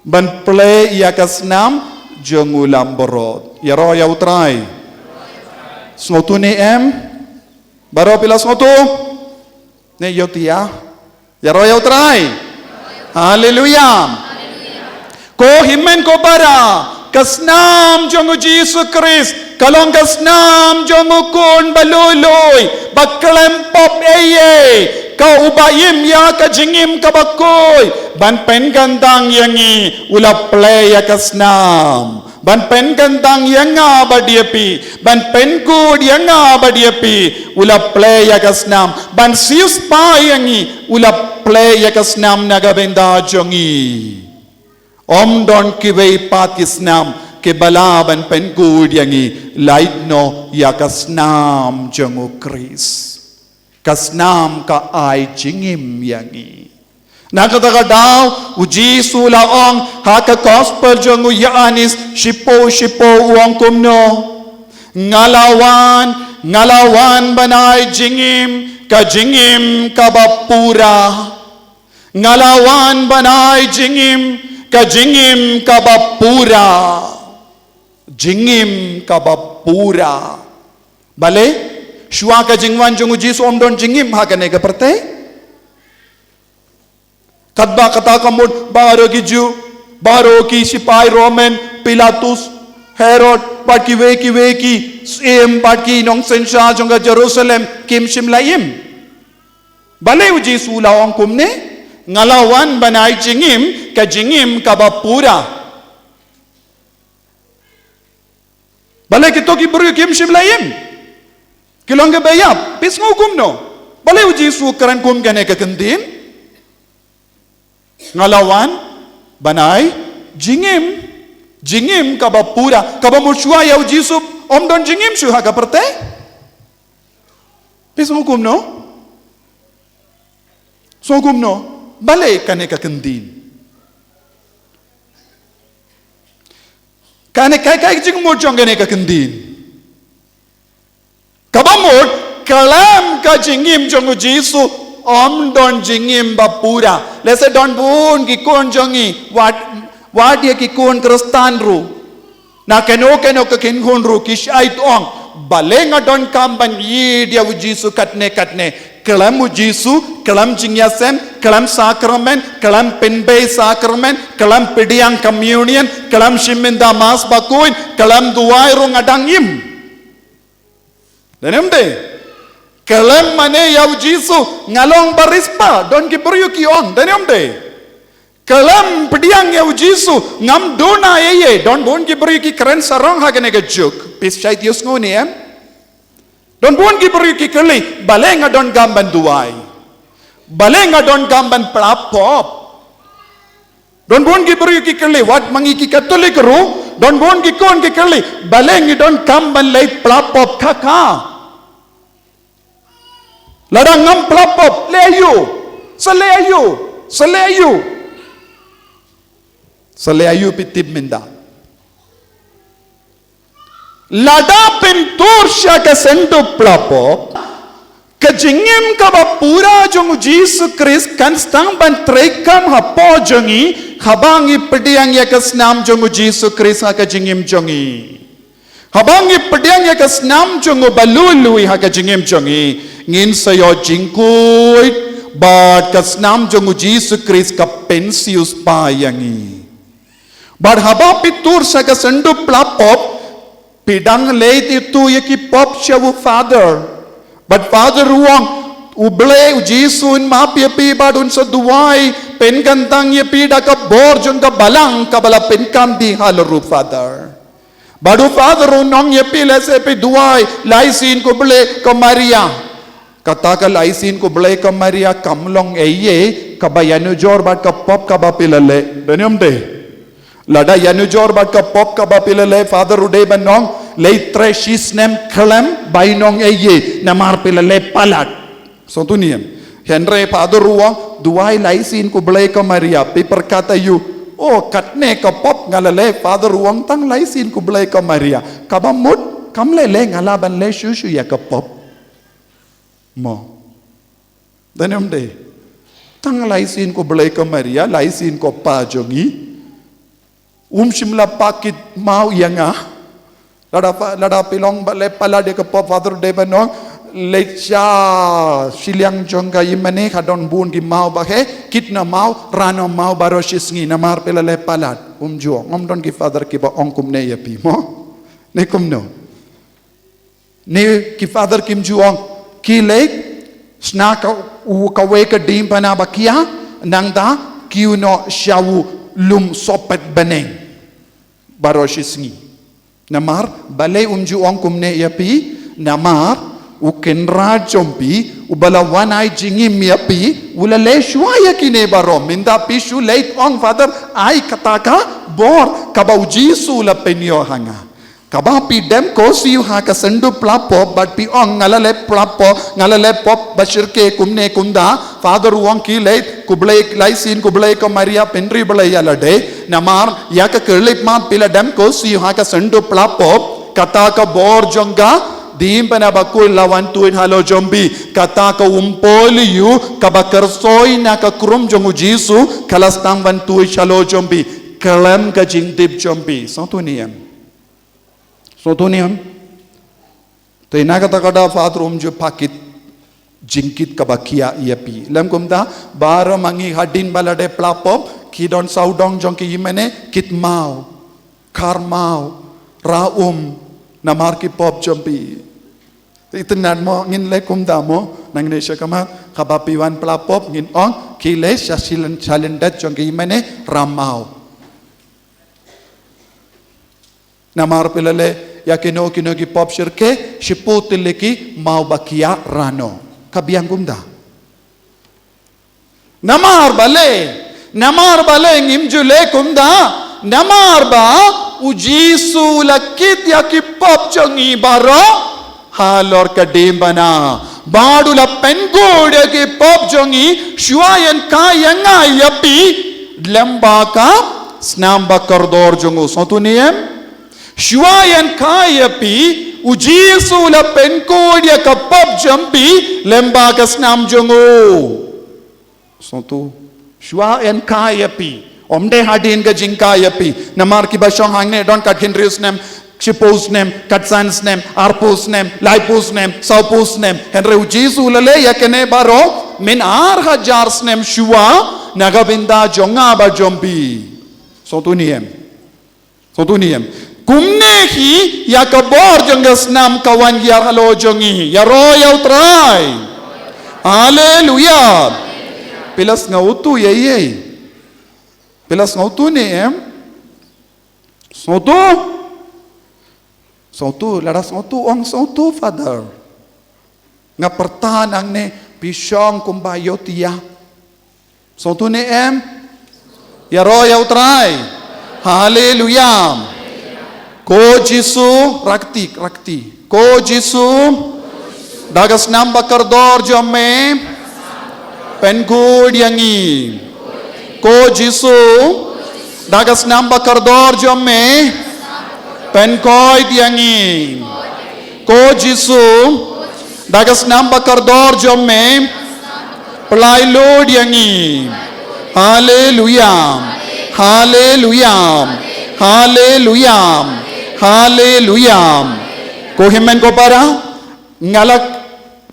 Ban plie ïa ka snam jong u langbrot. Ïaroh ïa u Trai. Sngewthuh ne em? Baroh phi la sngewthuh? Ne ïoh ïa. Ïaroh ïa u Trai. Haleluia. Ko hynmen ko para, ka snam jong u Jisu Khrist ka long ka snam jong u khun ba lui lui, ba khlem pop ei ei, ka uba im ïa ka jingim kaba khuid. Ban pynkyntang ïa ngi, u la plie ïa ka snam. Ban pynkyntang ïa nga bad ïa phi, ban pynkhuid ïa nga bad ïa phi, u la plie ïa ka snam. Ban siewspah ïa ngi, u la plie ïa ka snam na ka bynta jong ngi. Ym don kiwei pat ki snam kiba lah ban pynkhuid ïa ngi, lait noh ïa ka snam jong u Khrist. Ka snam ka ai jingim ïa ngi. Na kata ka daw, u Jisu u la ong ha ka gospel jong u Ïoannis, shiphew, shiphew, u ong kumno: Nga la wan, nga la wan ban ai jingim, ka jingim kaba pura. Nga la wan ban ai jingim, ka jingim kaba pura. Jingim kaba pura. Balei? Shuwa ka jingwan jong u Jisu ym don jingim ha kane ka pyrthei. Katba kata ka mut baroh ki Jiw, baroh ki sipai Roman, Pilatus, Herod, bad kiwei kiwei ki syiem, bad ki nongsynshar jong ka Jerusalem, kim shym la im. Balei u Jisu u la ong kumne? Nga la wan ban ai jingim, ka jingim kaba pura. Balei kito ki briew kim shym la im? Ki long kiba ïap, phi sngew kumno? Balei u Jisu u kren kum kane ka kyntien? Nga la wan ban ai jingim, jingim kaba pura, kaba mut shuwa ïa u Jisu ym don jingim shuh ha ka pyrthei. Phi sngew kumno? Sngew kumno? Balei kane ka kyntien? Kane ka, ka jingmut jong kane ka kyntien. Kaba mut, khlem ka jingim jong u Jisu ym don jingim ba pura. Lehse don bun ki khun jong ngi, wat, wat ïa ki khun Khristan ruh. Na kano kano ka kynhun ruh ki shait ong, balei nga donkam ban ïeit ïa u Jisu katne katne. Khlem u Jisu, khlem jingïaseng, khlem sakramen, khlem pynbeit sakramen, khlem pdiang communion, khlem shim ïa ka mass bakhuid, khlem duwai ruh nga dang im. Dei ne ym dei? Khlem mane ïa u Jisu nga long ba riewspah, don ki briew ki ong, dei ne ym dei? Khlem pdiang ïa u Jisu ngam duna ei ei, don bun ki briew ki kren sarong ha kane ka juk. Phi shait ïohsngew ne em? Don bun ki briew ki kylli, balei nga donkam ban duwai? Balei nga donkam ban pla pop? Don bun ki briew ki kylli, wat ma ngi ki Katholik ruh, don bun ki khun ki kylli, balei ngi donkam ban leit pla pop kha kha? Lada ngam pla pop, leh aïu? Sa leh aïu? Sa leh aïu? Sa leh aïu, phi tip mynta? Lada phin tur sha ka sanduk pla pop, ka jingim kaba pura jong u Jisu Khrist kan sdang ban treikam hapoh jong ngi, haba ngi pdiang ïa ka snam jong u Jisu Khrist ha ka jingim jong ngi. Haba ngi pdiang ïa ka snam jong u ba lui lui ha ka jingim jong ngi, ngin sa ïoh jingkhuid, bad ka snam jong u Jisu Khrist ka pynsiewspah ïa ngi. Bad haba phi tur sha ka sanduk pla pop, phi dang leit ithuh ïa ki pop sha u Father. Bad Father u ong, u Blei u Jisu un map ïa phi bad un sa duwai pynkyntang ïa phi da ka bor jong ka balang kaba la pynkham dih halor u Father. Bad u Father un ong ïa phi, lehse phi duwai, Lai Sien ko Blei, ko Maria, Kata ka laisin khublei ko Maria kam long ei ei kaba ïanujor bad ka pop kaba phi la leh. Don ne em de? Lada ïanujor bad ka pop kaba phi la leh, Father u dei ban ong, leit trei shi snem khlem bainong ei ei namar phi la leh palat. Sngewthuh ne em? Hynrei Father u ong, duwai laisin khublei ko Maria, phi pyrkhat aïu? O, katne ka pop nga la leh, Father u ong, tang laisin khublei ko Maria. Kaba mut, kam leh leh nga lah ban leh shuh shuh ïa ka pop. Mo. Don ne em de? Tang laisin khublei ko Maria, laisin ko Pa jong ngi. Um shym la pah kit maw ïa nga. Lada pa, lada phi long ba leh palat ïa ka pop, Father u dei ban ong, leit sha shiliang jong ka ïingmane, ka don bun ki maw ba heh, kit noh maw, rah noh maw baroh shi sngi namar phi la leh palat. Um ju ong, ym don ki Father kiba ong kumne ïa phi mo. Ne kumno? Ne ki Father kim ju ong, ki leit shna ka, u, kawei ka diengphna ba khia, nangta kiew noh sha u lum sohpet bneng baroh shi sngi. Namar balei um ju ong kumne ïa phi? Namar u Kynrad jong phi uba la wan ai jingim ïa phi u la leh shuwa ïa kine baroh. Mynta phi shu leit ong, Father, ai kata ka bor kaba u Jisu u la pynïoh ha nga. Kaba phi dem ko siew ha ka syndup pla pop bad phi ong, nga la leh pla pop, nga la leh pop ba shyrkhei kumne kumda. Father u ong, ki leit, khublei laisin khublei ko Maria, pynriewblei ïa lade. Namar ïa ka khyllipmat phi la dem ko siew ha ka syndup pla pop, kata ka bor jong ka diengphna bakhuid la wan tuid halor jong phi. Kata ka umpohliew kaba kyrsoi na ka krung jong u Jisu ka la sdang wan tuid halor jong phi khlem ka jingtip jong phi. Sngewthuh ne em? Sngewthuh ne em? Te na kata ka daw Father um ju pah kit jingkit kaba khia ïa phi. Lym kumta, baroh ma ngi hadien ba la dep pla pop, ki don sawdong jong ki ïingmane, kit maw, khar maw, rah um namar ki pop jong phi. Itynnad mo, ngin leh kumta mo, nangne shakhmat, kaba phi wan pla pop, ngin ong, ki leit sha shilyndet, shilyndet jong ki ïingmane, rah maw. Namar phi la leh ïa kino kino ki pop shyrkhei, shiphew tylli ki maw ba khia rah noh. Ka biang kumta. Namar balei, namar balei ngim ju leh kumta? Namar ba u Jisu u la kit ïa ki pop jong ngi baroh halor ka diengphna. Bad u la pynkhuid ïa ki pop jong ngi, shuwa ïa ka ïa nga ïa phi, lyngba ka snam ba kordor jong u. Sngewthuh ne em? Shuwa ïa ka ïa phi, u Jisu u la pynkhuid ïa ka pop jong phi, lyngba ka snam jong u. Sngewthuh. Shuwa ïa ka ïa phi. Ym dei hadien ka jingkha ïa phi. Namar kiba shong hangne don kat hynriew snem, shiphew snem, kat san snem, arphew snem, laiphew snem, sawphew snem. Hynrei u Jisu u la leh ïa kine baroh, myn ar hajar snem shuwa, na ka bynta jong nga bad jong phi. Sngewthuh ne em? Sngewthuh ne em? Kumne hi ïa ka bor jong ka snam ka wan ïa halor jong ngi. Ïaroh ïa u Trai. Haleluia. Phi la sngewthuh ïa ei? Phi la sngewthuh ne em? Sngewthuh? Sngewthuh, lada sngewthuh, ong sngewthuh, Father. Nga pyrta nangne, phi shong kumba ïohthiah. Sngewthuh ne em? Ïaroh ïa u Trai. Haleluia. Ko Jisu, rakti, rakti. Ko Jisu, da ka snam ba kordor jong me, pynkhuid ïa ngi. Ko Jisu, da ka snam ba kordor jong me, pynkhuid ïa ngi. Ko Jisu, da ka snam ba kordor jong me, pyllait lut ïa ngi. Haleluia. Haleluia. Haleluia. Haleluia. Ko hynmen ko para, nga la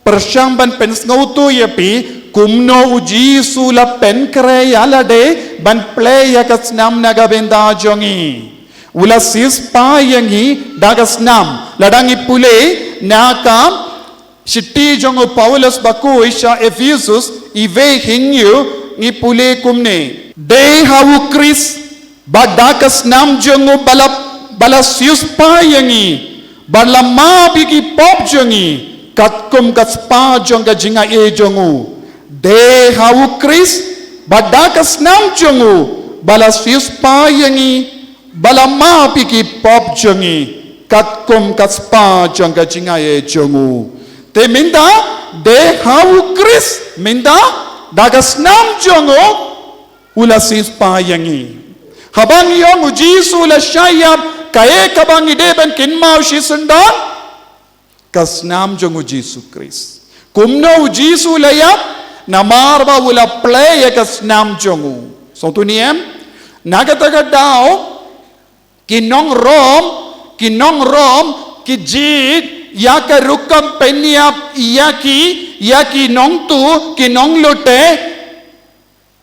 pyrshang ban pynsngewthuh ïa phi kumno u Jisu u la pynkhreh ïa lade ban plie ïa ka snam na ka bynta jong ngi. U la siewspah ïa ngi da ka snam. Lada ngi pule na ka shithi jong u Paulus bakhuid sha Ephesus, iwei hynñiew, ngi pule kumne. Dei ha u Khrist, ba da ka snam jong u ba la, ba la siewspah ïa ngi, ba la map ïa ki pop jong ngi, katkum ka spah jong ka jingai jong u. Dei ha u Khrist, bad da ka snam jong u, ba la siewspah ïa ngi, ba la map ïa ki pop jong ngi, katkum ka spah jong ka jingai jong u. Te mynta, dei ha u Khrist, mynta, da ka snam jong u, u la siewspah ïa ngi. Haba ngi ong u Jisu u la shah ïap, kaei kaba ngi dei ban kynmaw shisyndon? Ka snam jong u Jisu Khrist. Kumno u Jisu u la ïap? Namar ba u la plie ïa ka snam jong u. Sngewthuh ne em? Na kata ka daw, ki nong Rom, ki nong Rom, ki jied ïa ka rukom pynïap ïa ki, ïa ki nongtuh, ki nonglute,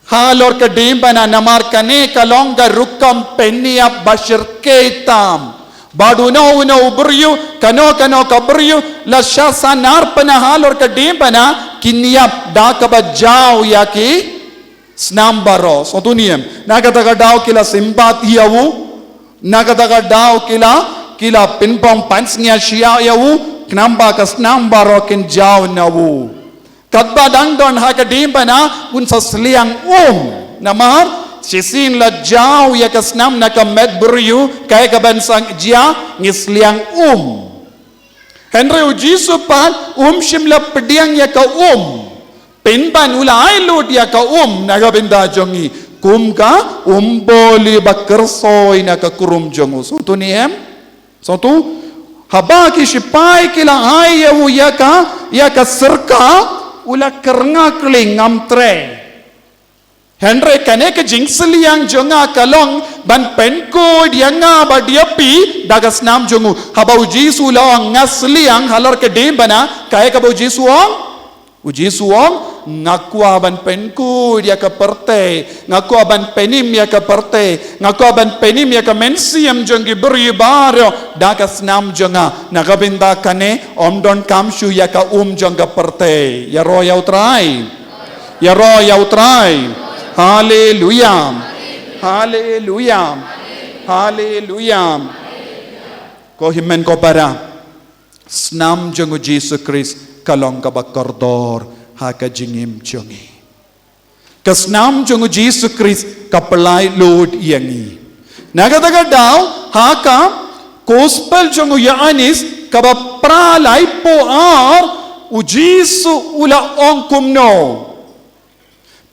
halor ka diengphna, namar kane ka long ka rukom pynïap ba shyrkhei tam. Bad uno uno u briew, kano kano ka briew, la shah sahnarphna halor ka diengphna, kin ïap da kaba jaw ïa ki snam baroh. Sngewthuh ne em? Na kata ka daw ki la symbat ïa u, na kata ka daw ki la, ki la pynbong pansngiat shyiap ïa u, khnang ba ka snam baroh kin jaw na u. Katba dang don ha ka diengphna, un sa sliang um. Namar, shisien la jaw ïa ka snam na ka met briew, kaei kaban sa jia, ngi sliang um. Hynrei u Jisu pat, um shym la pdiang ïa ka um. Pynban u la ai lut ïa ka um, na ka bynta jong ngi. Kum ka um boli ba kyrsoi na ka khrum jong u. Sngewthuh ne em? Sngewthuh, haba ki shipai ki la ai ïa u ïa ka, ïa ka syrkha, u la kyrngah kling, ngam treh. Hynrei kane ka jingsliang jong nga ka long ban pynkhuid ïa nga bad ïa phi da ka snam jong u. Haba u Jisu u la ong nga sliang halor ka diengphna, kaei kaba u Jisu u ong? U Jisu u ong, nga kwah ban pynkhuid ïa ka pyrthei, nga kwah ban pynim ïa ka pyrthei, nga kwah ban pynim ïa ka mynsiem jong ki briew baroh da ka snam jong nga. Na ka bynta kane, ym donkam shuh ïa ka um jong ka pyrthei. Ïaroh ïa u Trai. Ïaroh ïa u Trai. Haleluia. Haleluia. Haleluia. Ko hynmen ko para. Snam jong u Jisu Khrist ka long kaba kordor ha ka jingim jong ngi. Ka snam jong u Jisu Khrist ka pyllait lut ïa ngi. Na kata ka daw, ha ka Gospel jong u Ïoannis kaba phra, laiphew ar, u Jisu u la ong kumno?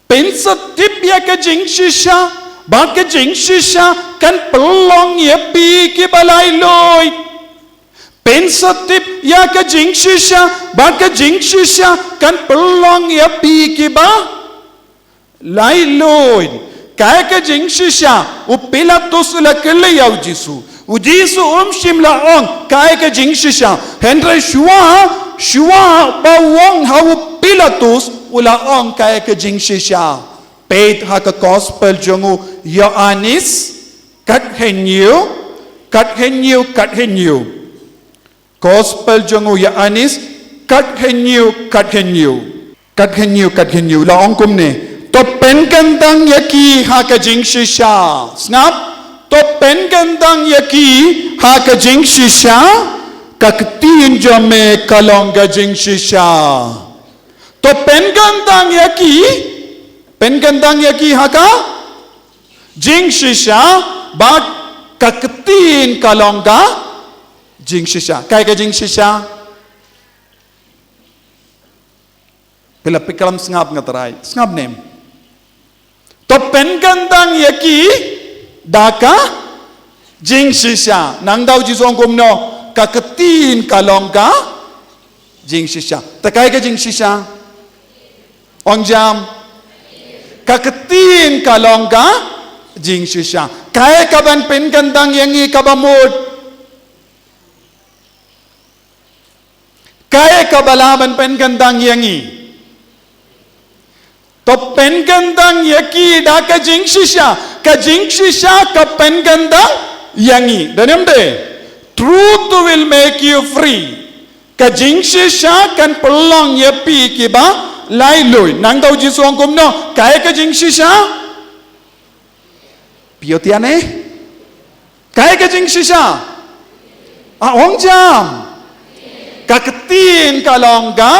Pynsa tip ïa ka jingshisha, ba ka jingshisha kan pynlong ïa phi kiba laitluid. Pynsa tip ïa ka jingshisha, ba ka jingshisha kan pynlong ïa phi kiba laitluid. Kaei ka jingshisha, u Pilatus u la kylli ïa u Jisu. U Jisu um shym la ong kaei ka jingshisha. Hynrei shuwa, shuwa ba u ong ha u Pilatus, u la ong kaei ka jingshisha. Peit ha ka Gospel jong u Ïoannis, khathynñiew, khathynñiew, khathynñiew. Gospel jong u Ïoannis, khathynñiew, khathynñiew. Khathynñiew, khathynñiew. La ong kumne. To pynkyntang ïa ki ha ka jingshisha. Sngap. To pynkyntang ïa ki ha ka jingshisha. Ka ktien jong me ka long ka jingshisha. To pynkyntang ïa ki. Pynkyntang ïa ki ha ka jingshisha. Bad ka ktien ka long ka jingshisha. Kaei ka jingshisha? Phi la pyrkhat sngap, nga trai. Sngap ne em? To pynkyntang ïa ki da ka jingshisha. Nangta u Jisu u ong kumno? Ka ktien ka long ka jingshisha. Te kaei ka jingshisha? Ong jam. Ka ktien ka long ka jingshisha. Kaei kaban pynkyntang ïa ngi kaba mut? Kaei kaba lah ban pynkyntang ïa ngi? To pynkyntang ïa ki da ka jingshisha. Ka jingshisha ka pynkyntang ïa ngi. Don ne em de? Truth will make you free. Ka jingshisha kan pynlong ïa phi kiba laitluid. Nangta u Jisu u ong kumno? Kaei ka jingshisha? Phi ïohi ane? Kaei ka jingshisha? A, ong jam. Ka ktien ka long ka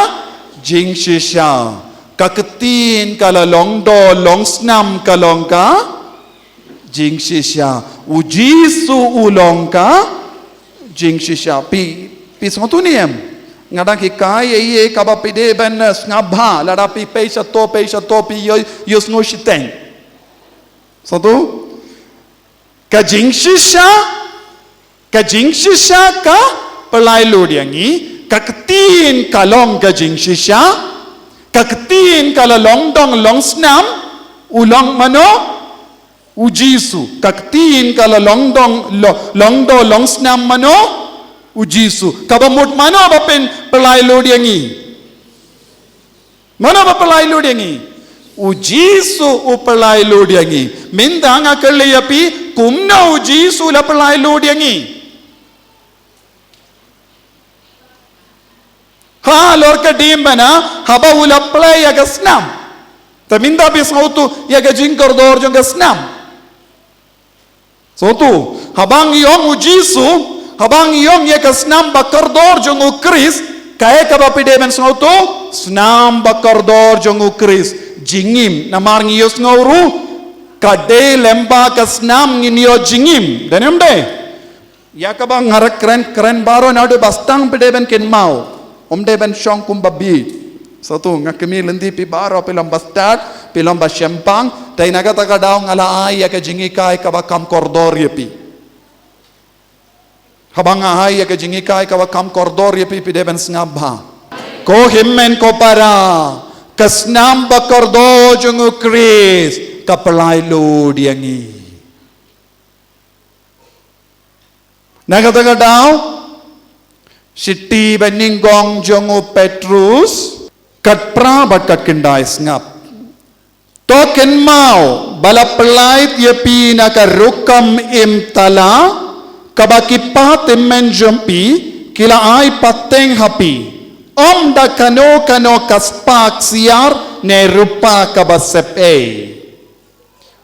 jingshisha. Ka ktien ka la long do long snam ka long ka jingshisha. U Jisu u long ka jingshisha. Phi, phi sngewthuh ne em? Nga dang hikai ïa ïa kaba phi dei ban, eh, sngap bha, lada phi pei shato, pei shato, phi ïoh, ïohsngew shiteng. Sngewthuh? Ka jingshisha, ka jingshisha ka pynlait lut ïa ngi, ka ktien ka long ka jingshisha, ka ktien ka la long dong long snam, u long mano? U Jisu. Ka ktien ka la long dong, lo-, long do long snam mano? U Jisu. Kaba mut mano ba pyn-, pynlait lut ïa ngi? Mano ba pynlait lut ïa ngi? U Jisu u pynlait lut ïa ngi. Mynta nga kylli ïa phi, kumno u Jisu u la pynlait lut ïa ngi? Halor ka diengphna, haba u la pynlait ïa ka snam. Te mynta phi sngewthuh ïa ka jingkordor jong ka snam. Sngewthuh, haba ngi ong u Jisu, haba ngi ong ïa ka snam ba kordor jong u Khrist, kaei kaba phi dei ban sngewthuh? Snam ba kordor jong u Khrist. Jingim, namar ngi ïohsngew ruh, ka dei lem bad ka snam ngin ïoh jingim. Dei ne ym dei? Ïa kaba nga kren, kren baroh naduh ba sdang phi dei ban kynmaw. Ym dei ban shong kumba bieit. Sngewthuh, nga kyrmen lynti phi baroh, phi long ba stad, phi long ba shemphang, te na kata ka daw nga la ai ïa ka jinghikai kaba kham kordor ïa phi. Haba nga ai ïa ka jinghikai kaba kham kordor ïa phi, phi dei ban sngap bha. Ko hynmen ko para, ka snam ba kordor jong u Khrist, ka pynlait lut ïa ngi. Na kata ka daw, shithi banyngkong jong u Petrus, khatphra bad khatkhyndai sngap. To kynmaw, ba la pynlait ïa phi na ka rukom im tala, kaba ki kpa tymmen jong phi, ki la ai pateng ha phi. Ym da kano kano ka spah ksiar, ne rupa kaba sep ei.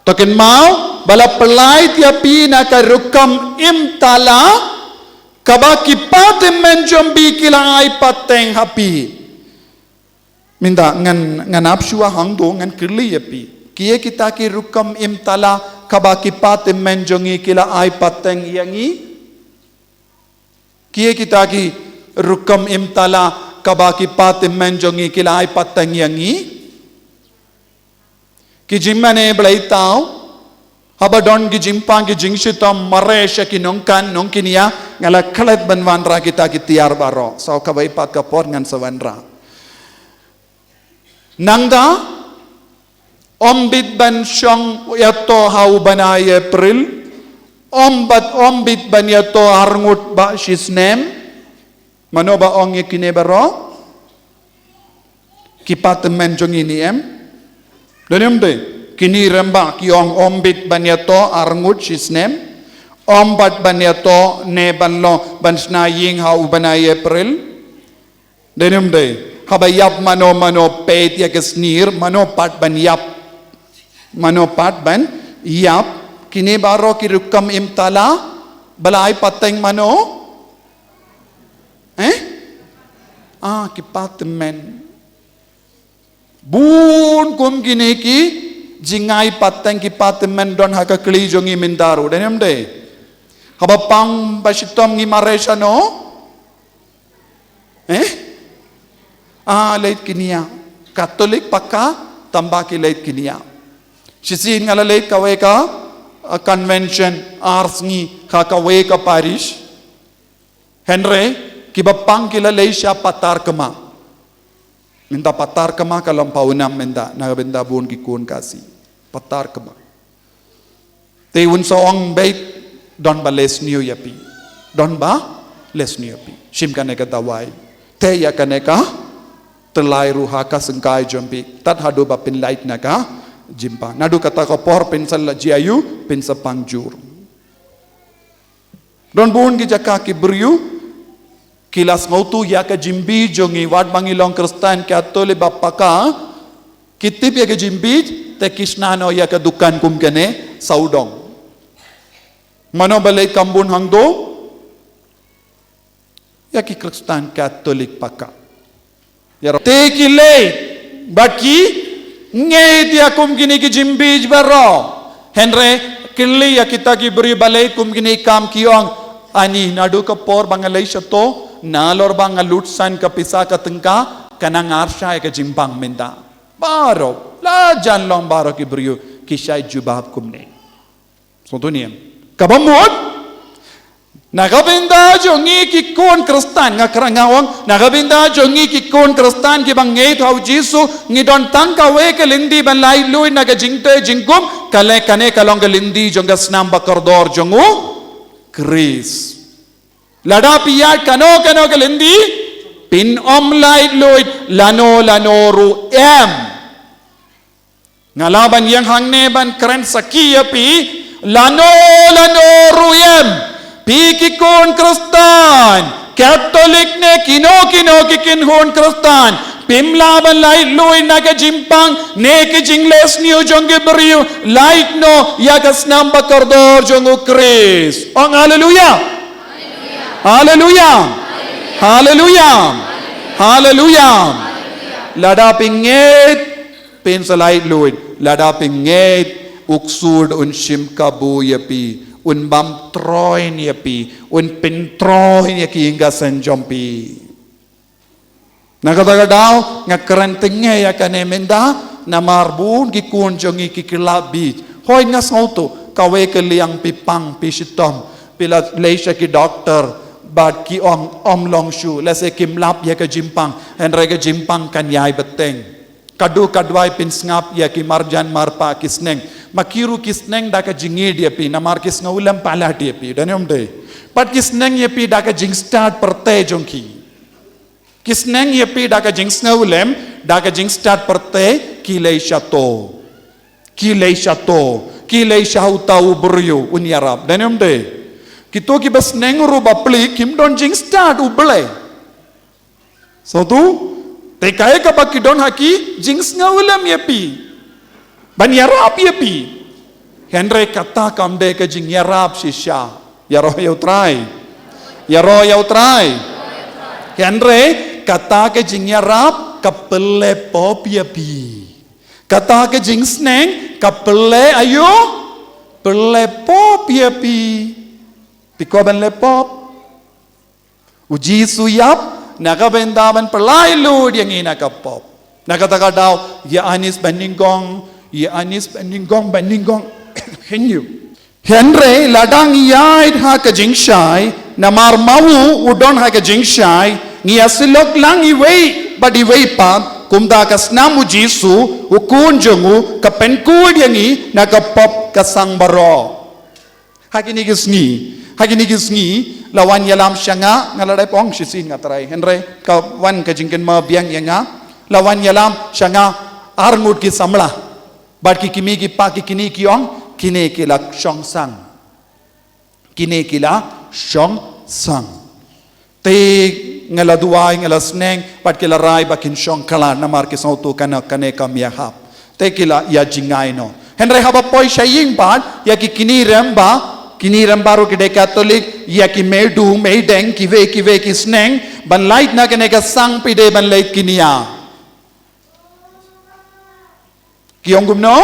To kynmaw, ba la pynlait ïa phi na ka rukom im tala, kaba ki kpa tymmen jong phi ki la ai pateng ha phi. Mynta ngan, ngan ap shuwa hangto ngan kylli ïa phi. Kiei kita ki rukom im tala, kaba ki kpa tymmen jong ngi ki la ai pateng ïa ngi? Kiei kita ki rukom im tala, kaba ki kpa tymmen jong ngi ki la ai pateng ïa ngi? Ki jingmane Blei thaw, haba don ki jingpang ki jingshitom mareh sha ki nongkhan nongkñia, nga la klet ban wanrah kita ki tiar baroh. Sa kawei pat ka por ngan sa wanrah. Nangta, ym bit ban shong ïa to ha u bnai April, ym bit, ym bit ban ïa to arngut bad shisnem, mano ba ong ïa kine baroh? Ki kpa tymmen jong ngi ne em? Dei ne ym dei? Kine rem ba ki ong ym bit ban ïa to arngut shisnem, ym bit ban ïa to ne ban long ban shna ïing ha u bnai April. Dei ne ym dei? Haba ïap mano mano peit ïa ka snier, mano pat ban ïap. Mano pat ban ïap. Kine baroh ki rukom im tala, ba la ai pateng mano? Eh? Ah, ki kpa tymmen. Bun kum kine ki jingai pateng ki kpa tymmen don ha ka kli jong ngi mynta ruh. Dei ne ym dei? Haba pang ba shitom ngi mareh shano? Eh? Ah, leit kñia. Katholik paka, tangba ki leit kñia. Shisien nga la leit kawei ka, ah, convention, ar sngi, ha kawei ka parish. Hynrei, kiba pang ki la leit sha Patarkma. Mynta Patarkma ka long pawnam mynta, na ka bynta bun ki khun Khasi. Patarkma. Te un sa ong beit, don ba leh sniew ïa phi. Don ba leh sniew ïa phi. Shim kane ka dawai. Te ïa kane ka tyllai ruh ha ka syngkai jong phi. Tad haduh ba phin lait na ka jingpang. Naduh kata ka por phin sa lait jia ïu, phin sa pang jur. Don bun ki jaka ki briew, ki la sngewthuh ïa ka jingbieit jong ngi wat ba ngi long Khristan Katholik ba paka, ki tip ïa ka jingbieit, te ki shna noh ïa ka dukan kum kane, sawdong. Mano ba leit kam bun hangto? Ïa ki Khristan Katholik paka. Ïa ro te ki leit bad ki ngeit ïa kum kine ki jingbieit baroh. Hynrei kylli ïa kita ki briew ba leit kum kine ki kam, ki ong, ani naduh ka por ba nga leit shato, nalor ba nga lut san ka pisa ka tyngka, ka nang arshai ka jingpang mynta. Baroh, la jan long baroh ki briew ki shait jubab kumne. Sngewthuh ne em? Kaba mut, na ka bynta jong ngi ki khun Khristan, nga kren, nga ong, na ka bynta jong ngi ki khun Khristan kiba ngeit ha u Jisu, ngi don tang kawei ka lynti ban laitluid na ka jingtei jingkum, ka lei kane ka long ka lynti jong ka snam bakordor jong u Khrist. Lada phi ïaid kano kano ka lynti, phin ym laitluid lano lano ruh em. Nga lah ban ïeng hangne ban kren sakhi ïa phi, lano lano ruh em. Phi ki khun Khristan Katholik ne kino kino ki khun Khristan, phim lah ban laitluid na ka jingpang ne ka jinglehsniew jong ki briew, lait noh ïa ka snam bakordor jong u Khrist. Ong haleluya. Haleluya. Haleluya. Haleluya. Lada phi ngeit, phin sa laitluid. Lada phi ngeit, u ksuid un shim kabu ïa phi, un bam troin ïa phi, un pyntroin ïa ki ïingkaseng jong phi. Na kata ka daw nga kren tyngai ïa kane mynta, namar bun ki khun jong ngi ki kylla bieit. Hooid nga sngewthuh, kawei ka liang phi pang, phi shitom, phi la leit sha ki doktor, bad ki ong ym long shuh, lehse kim lap ïa ka jingpang, hynrei ka jingpang kan ïai bteng. Kaduh kaduwai phin sngap ïa ki marjan marpa ki sneng. Ma ki ruh ki sneng da ka jingïeit ïa phi, namar ki sngewlem palat ïa phi, dei ne ym dei? Bad ki sneng ïa phi da ka jingstad pyrthei jong ki. Ki sneng ïa phi da ka jingsngewlem, da ka jingstad pyrthei, ki leit shato. Ki leit shato, ki leit sha uta u briew un ïarap, dei ne ym dei? Kito kiba sneng ruh bapli kim don jingstad U Blei. Sngewthuh? Te kaei kaba ki don ha ki, jingsngewlem ïa phi, ban ïarap ïa phi. Hynrei kata kam dei ka jingïarap shisha. Ïaroh ïa U Trai. Ïaroh ïa U Trai. Hynrei kata ka jingïarap ka pynleh pop ïa phi. Kata ka jingsneng ka pynleh aïu? Pynleh pop ïa phi. Phi kwah ban leh pop? U Jisu u ïap na ka bynta ban pyllait lut ïa ngi na ka pop. Na kata ka daw, ïa anis ban nyngkong, ïa anis ban nyngkong, ban nyngkong. Hynñiew. Hynrei lada ngi ïaid ha ka jingshai, namar ma u u don ha ka jingshai, ngi ïasyllok lang iwei bad iwei pat, kumta ka snam U Jisu, u Khun jong u, ka pynkhuid ïa ngi na ka pop ka sang baroh. Ha kine ki sngi, ha kine ki sngi, la wan ïalam sha nga, nga la dep ong shisien nga trai. Hynrei ka wan ka jingkynmaw biang ïa nga, la wan ïalam sha nga ar ngut ki samla. Bad ki kmie ki kpa ki kine ki ong, kine ki la shong sang. Kine ki la shong sang. Te nga la duwai, nga la sneng, bad ki la rai ba kin shong khlad namar ki sngewthuh kane, kane kam ïahap. Te ki la ïa jngai noh. Hynrei haba poi sha ïing pat, ïa ki kine rem ba, kine rem baroh ki dei Katholik, ïa ki mei du, mei deng, kiwei kiwei ki sneng, ban leit na kane ka sang phi dei ban leit kñia. Ki ong kumno?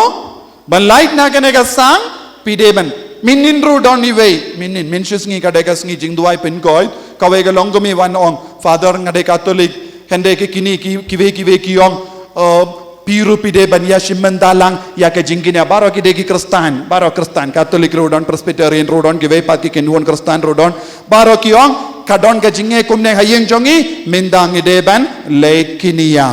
Ban leit na kane ka sang, phi dei ban. Mynnin ruh don iwei, mynnin, mynshisngi ka dei ka sngi jingduwai pynkoit, kawei ka longkmie wan ong, Father nga dei Katholik, hynrei ki kine ki, kiwei kiwei ki ong, eh, phi ruh phi dei ban ïashim bynta lang, ïa ka jingkñia, baroh ki dei ki Khristan, baroh Khristan, Katholik ruh don, Presbyterian ruh don, kiwei pat ki kynhun Khristan ruh don, baroh ki ong, ka don ka jingeh kumne ha ïing jong ngi, mynta ngi dei ban leit kñia.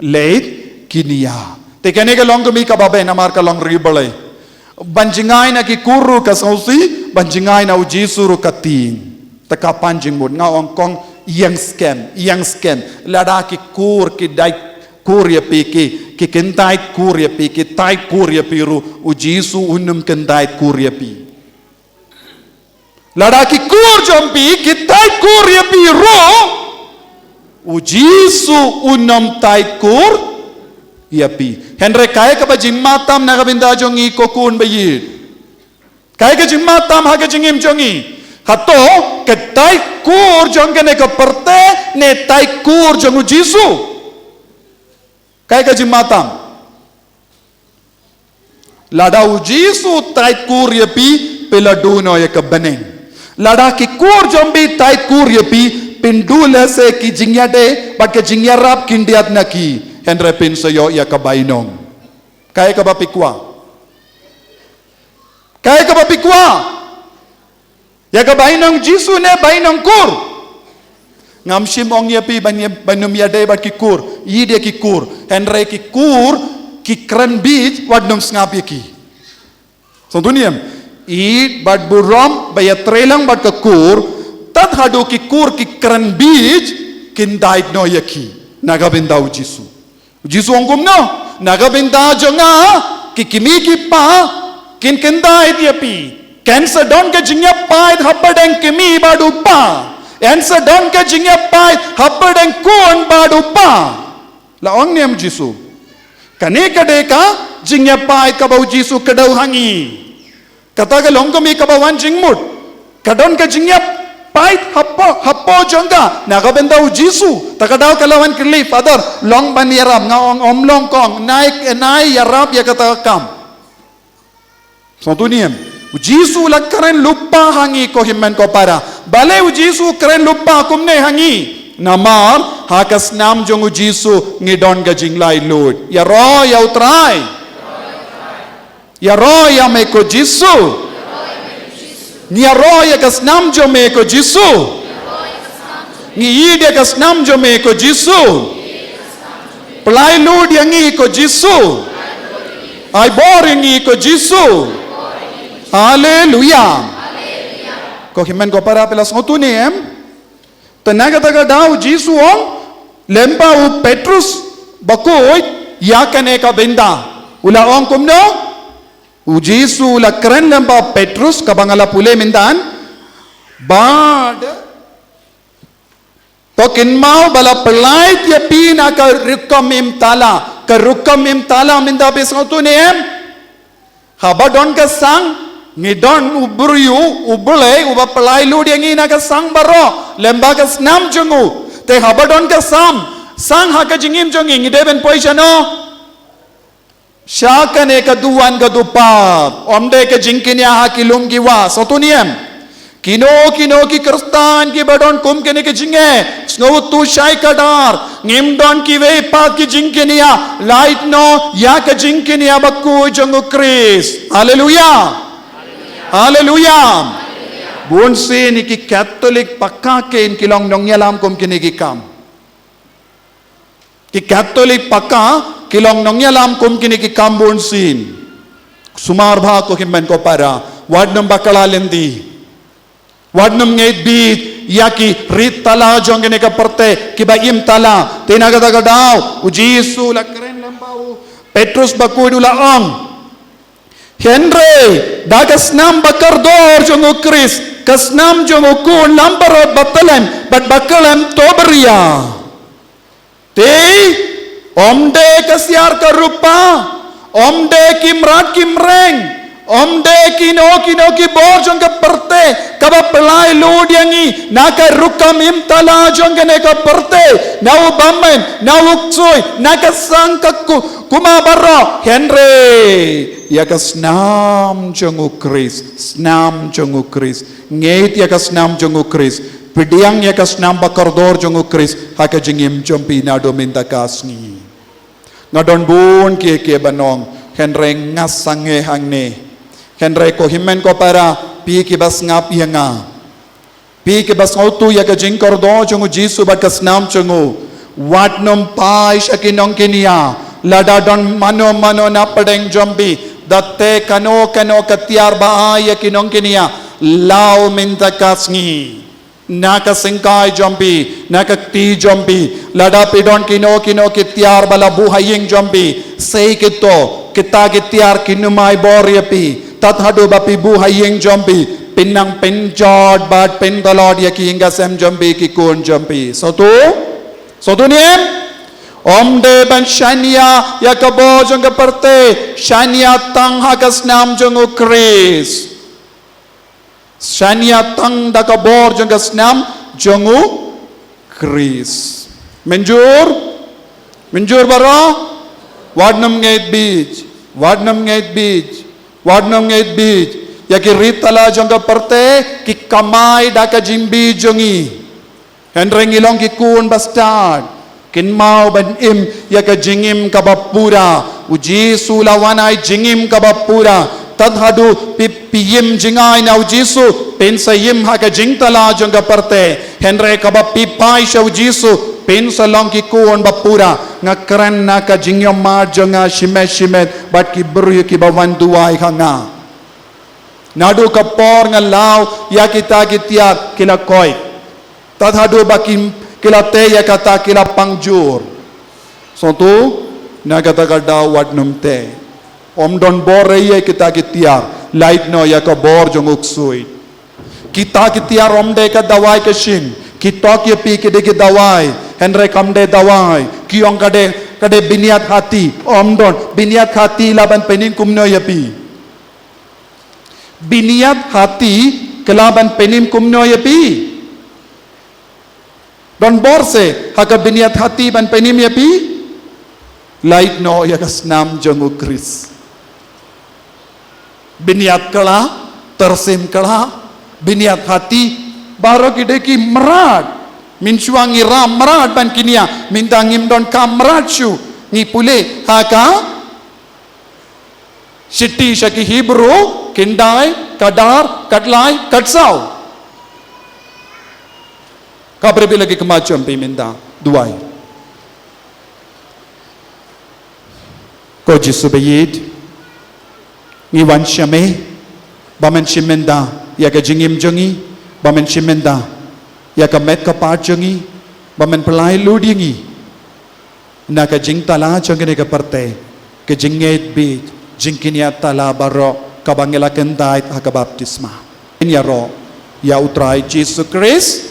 Leit kñia. Te kane ka long kmie kaba bha namar ka long riewblei. Ban jngai na ki kur ruh ka sngewsih, ban jngai na U Jisu ruh ka tieng. Te ka pan jingmut nga ong kong ïeng skhem, ïeng skhem. Lada ki kur ki dait kur ïa phi ki, ki kyntait kur ïa phi, ki tait kur ïa phi ruh, U Jisu un ym kyntait kur ïa phi. Lada ki kur jong phi ki tait kur ïa phi ruh, U Jisu un ym tait kur ïa phi. Hynrei kaei kaba jingmahtam na ka bynta jong ngi ko khun ba ïeit. Kaei ka jingmahtam ha ka jingim jong ngi. Kato, ka taikur jong kane ka pyrthei, ne taikur jong u Jisu. Kaei ka jingmatang. Lada u Jisu taikur ïa phi, phi la duh noh ïa ka bneng. Lada ki kur jong phi taikur ïa phi, phin duh lehse ki jingïadei, bad ka jingïarap kin diat na ki, hynrei phin sa ïoh ïa ka bainong. Kaei kaba phi kwah. Kaei kaba phi kwah. Ïa ka bainong Jisu ne bainong kur. Ngam shym ong ïa phi ban ïa, ban ym ïadei bad ki kur. Ïeit ïa ki kur. Hynrei ki kur, ki kren bit, wat nym sngap ïa ki. Sngewthuh ne em. Ïeit bad burom, ba ïatrei lang bad ka kur. Tad haduh ki kur ki kren bit, kin dait noh ïa ki. Na ka bynta u Jisu. U Jisu u ong kumno, na ka bynta jong nga, ki kmie ki kpa, kin kyndait ïa phi. Kan sa don ka jingïapait hapdeng kmie bad u kpa. Kan sa don ka jingïapait hapdeng khun bad u kpa. La ong ne em u Jisu. Kane ka dei ka jingïapait kaba u Jisu kdew ha ngi. Kata ka long kum ïa kaba wan jingmut. Ka don ka jingïapait hapoh, hapoh jong ka. Na ka bynta u Jisu. Te ka daw ka la wan kylli, Father, long ban ïarap, nga ong ym long kong, nai, nai ïarap ïa kata ka kam. Sngewthuh ne em. U Jisu la kren lypa ha ngi ko hynmen ko para. Balei u Jisu kren lypa kumne ha ngi. Namar, ha ka snam jong u Jisu ngi don ka jinglaitluid. Ïaroh ïa u Trai. Ïaroh ïa me ko Jisu. Ngi ïaroh ïa ka snam jong me ko Jisu. Ngi ïeit ïa ka snam jong me ko Jisu. Pynlaitluid ïa ngi ko Jisu. Ai bor ïa ngi ko Jisu. Haleluia. Ko hynmen ko para, phi la sngewthuh ne em. Te na kata ka daw u Jisu u ong lyngba u Petrus bakhuid ïa kane ka bynta. U la ong kumno? U Jisu u la kren lyngba u Petrus kaba nga la pule mynta. Bad to kynmaw ba la pynlait ïa phi na ka rukom im tala. Ka rukom im tala mynta phi sngewthuh ne em. Haba don ka sang, ngi don u briew, u Blei, uba pynlaitluid ïa ngi na ka sang baroh, lyngba ka snam jong u. Te haba don ka sang, sang ha ka jingim jong ngi, ngi dei ban poi shano? Sha kane ka duwan ka dupap, ym dei ka jingkñia ha ki lum ki wah, sngewthuh ne em. Kino kino ki Khristan kiba don kum kine ki jingeh, sngewthuh shai kdar, ngim don kiwei pat ki jingkñia, lait noh ïa ka jingkñia bakhuid jong u Khrist. Haleluia. Haleluia. Bun sien ki Katholik paka kein ki long nongïalam kum kine ki kam. Ki Katholik paka ki long nongïalam kum kine ki kam bun sien. Sumar bha ko hynmen ko para, wat nym bakla lynti. Wat nym ngeit bit ïa ki rit tala jong kane ka pyrthei kiba im tala. Te na kata ka daw u Jisu u la kren lyngba u Petrus bakhuid, u la ong. Hynrei da ka snam bakordor jong u Khrist, ka snam jong u Khun lamparot ba tyllem bad ba khlem tohbria. Te ym dei ka siar ka rupa, ym dei ki mrad ki mreng, ym dei kino kino ki bor jong ka pyrthei kaba pynlaitluid ïa ngi na ka rukom im tala jong kane ka pyrthei, na u bymman, na u ksuid, na ka sang ka ku-, kumba baroh, hynrei ïa ka snam jong u Khrist, snam jong u Khrist. Ngeit ïa ka snam jong u Khrist. Pdiang ïa ka snam bakordor jong u Khrist ha ka jingim jong phi naduh mynta ka sngi. Nga don bun kiei kiei ban ong, hynrei nga sangeh hangne. Hynrei ko hynmen ko para, phi kiba sngap ïa nga, phi kiba sngewthuh ïa ka jingkordor jong u Jisu bad ka snam jong u, wat nym phai sha ki nongkñia. Lada don mano mano na pdeng jong phi, da teh kano kano ka tiar ba ai ïa ki nongkñia, law mynta ka sngi. Na ka syngkai jong phi, na ka kti jong phi, lada phi don kino kino ki tiar ba la buh ha ïing jong phi, sei kito, kita ki tiar kin ym ai bor ïa phi, tad haduh ba phi buh ha ïing jong phi, phin nang pynjot bad pyntlot ïa ki ïing ki sem jong phi, ki khun jong phi. Sngewthuh? Sngewthuh ne em? Ym dei ban shaniah ïa ka bor jong ka pyrthei, shaniah tang ha ka snam jong u Khrist. Shaniah tang da ka bor jong ka snam jong u Khrist. Mynjur? Mynjur baroh? Wat nym ngeit bit. Wat nym ngeit bit. Wat nym ngeit bit. Ïa ki rit tala jong ka pyrthei ki kamai da ka jingbit jong ngi. Hynrei ngi long ki khun bastad. Kynmaw ban im ïa ka jingim kaba pura. U Jisu la wan ai jingim kaba pura. Tad haduh phi, phi im jngai na u Jisu, phin sa im ha ka jingtala jong ka pyrthei. Hynrei haba phi phai sha u Jisu, phin sa long ki khun ba pura. Nga kren na ka jingïohmad jong nga shimet shimet bad ki briew kiba wan duwai ha nga. Naduh ka por nga law ïa kita ki tiar ki la koit. Tad haduh ba ki, ki la tei ïa kata ki la pang jur. Sngewthuh, na kata ka daw wat nym tei. Ym don bor ei ïa kita ki tiar, lait noh ïa ka bor jong u ksuid. Kita ki tiar ym dei ka dawai ka shin, ki tok ïa phi ki dei ki dawai, hynrei kam dei dawai, ki ong ka dei, ka dei bniat hati, ym don, bniat hati lah ban pynïeng kumno ïa phi. Bniat hati ka lah ban pynïeng kumno ïa phi. Don bor se ha ka bniat hati ban pynïeng ïa phi. Lait noh ïa ka snam jong u Khrist. Bniat khlaiñ, tyrsim khlaiñ, bniat hati, baroh ki dei ki mrad. Mynshuwa ngi rah mrad ban kñia, mynta ngim don kam mrad shuh. Ngi pule ha ka Shithi sha ki Hebru, khyndai, khatar, khatlai, khatsaw. Ka bri bri la ki khmat jong phi mynta, duwai. Ko Jisu ba ïeit, ngi wan sha me, ba men shim mynta ïa ka jingim jong ngi, ba men shim mynta ïa ka met ka phad jong ngi, ba men pynlait lut ïa ngi na ka jingtala jong kane ka pyrthei, ka jingngeit bit, jingkñia tala baroh kaba ngi la kyntait ha ka baptisma. Ngin ïaroh ïa u Trai Jisu Khrist,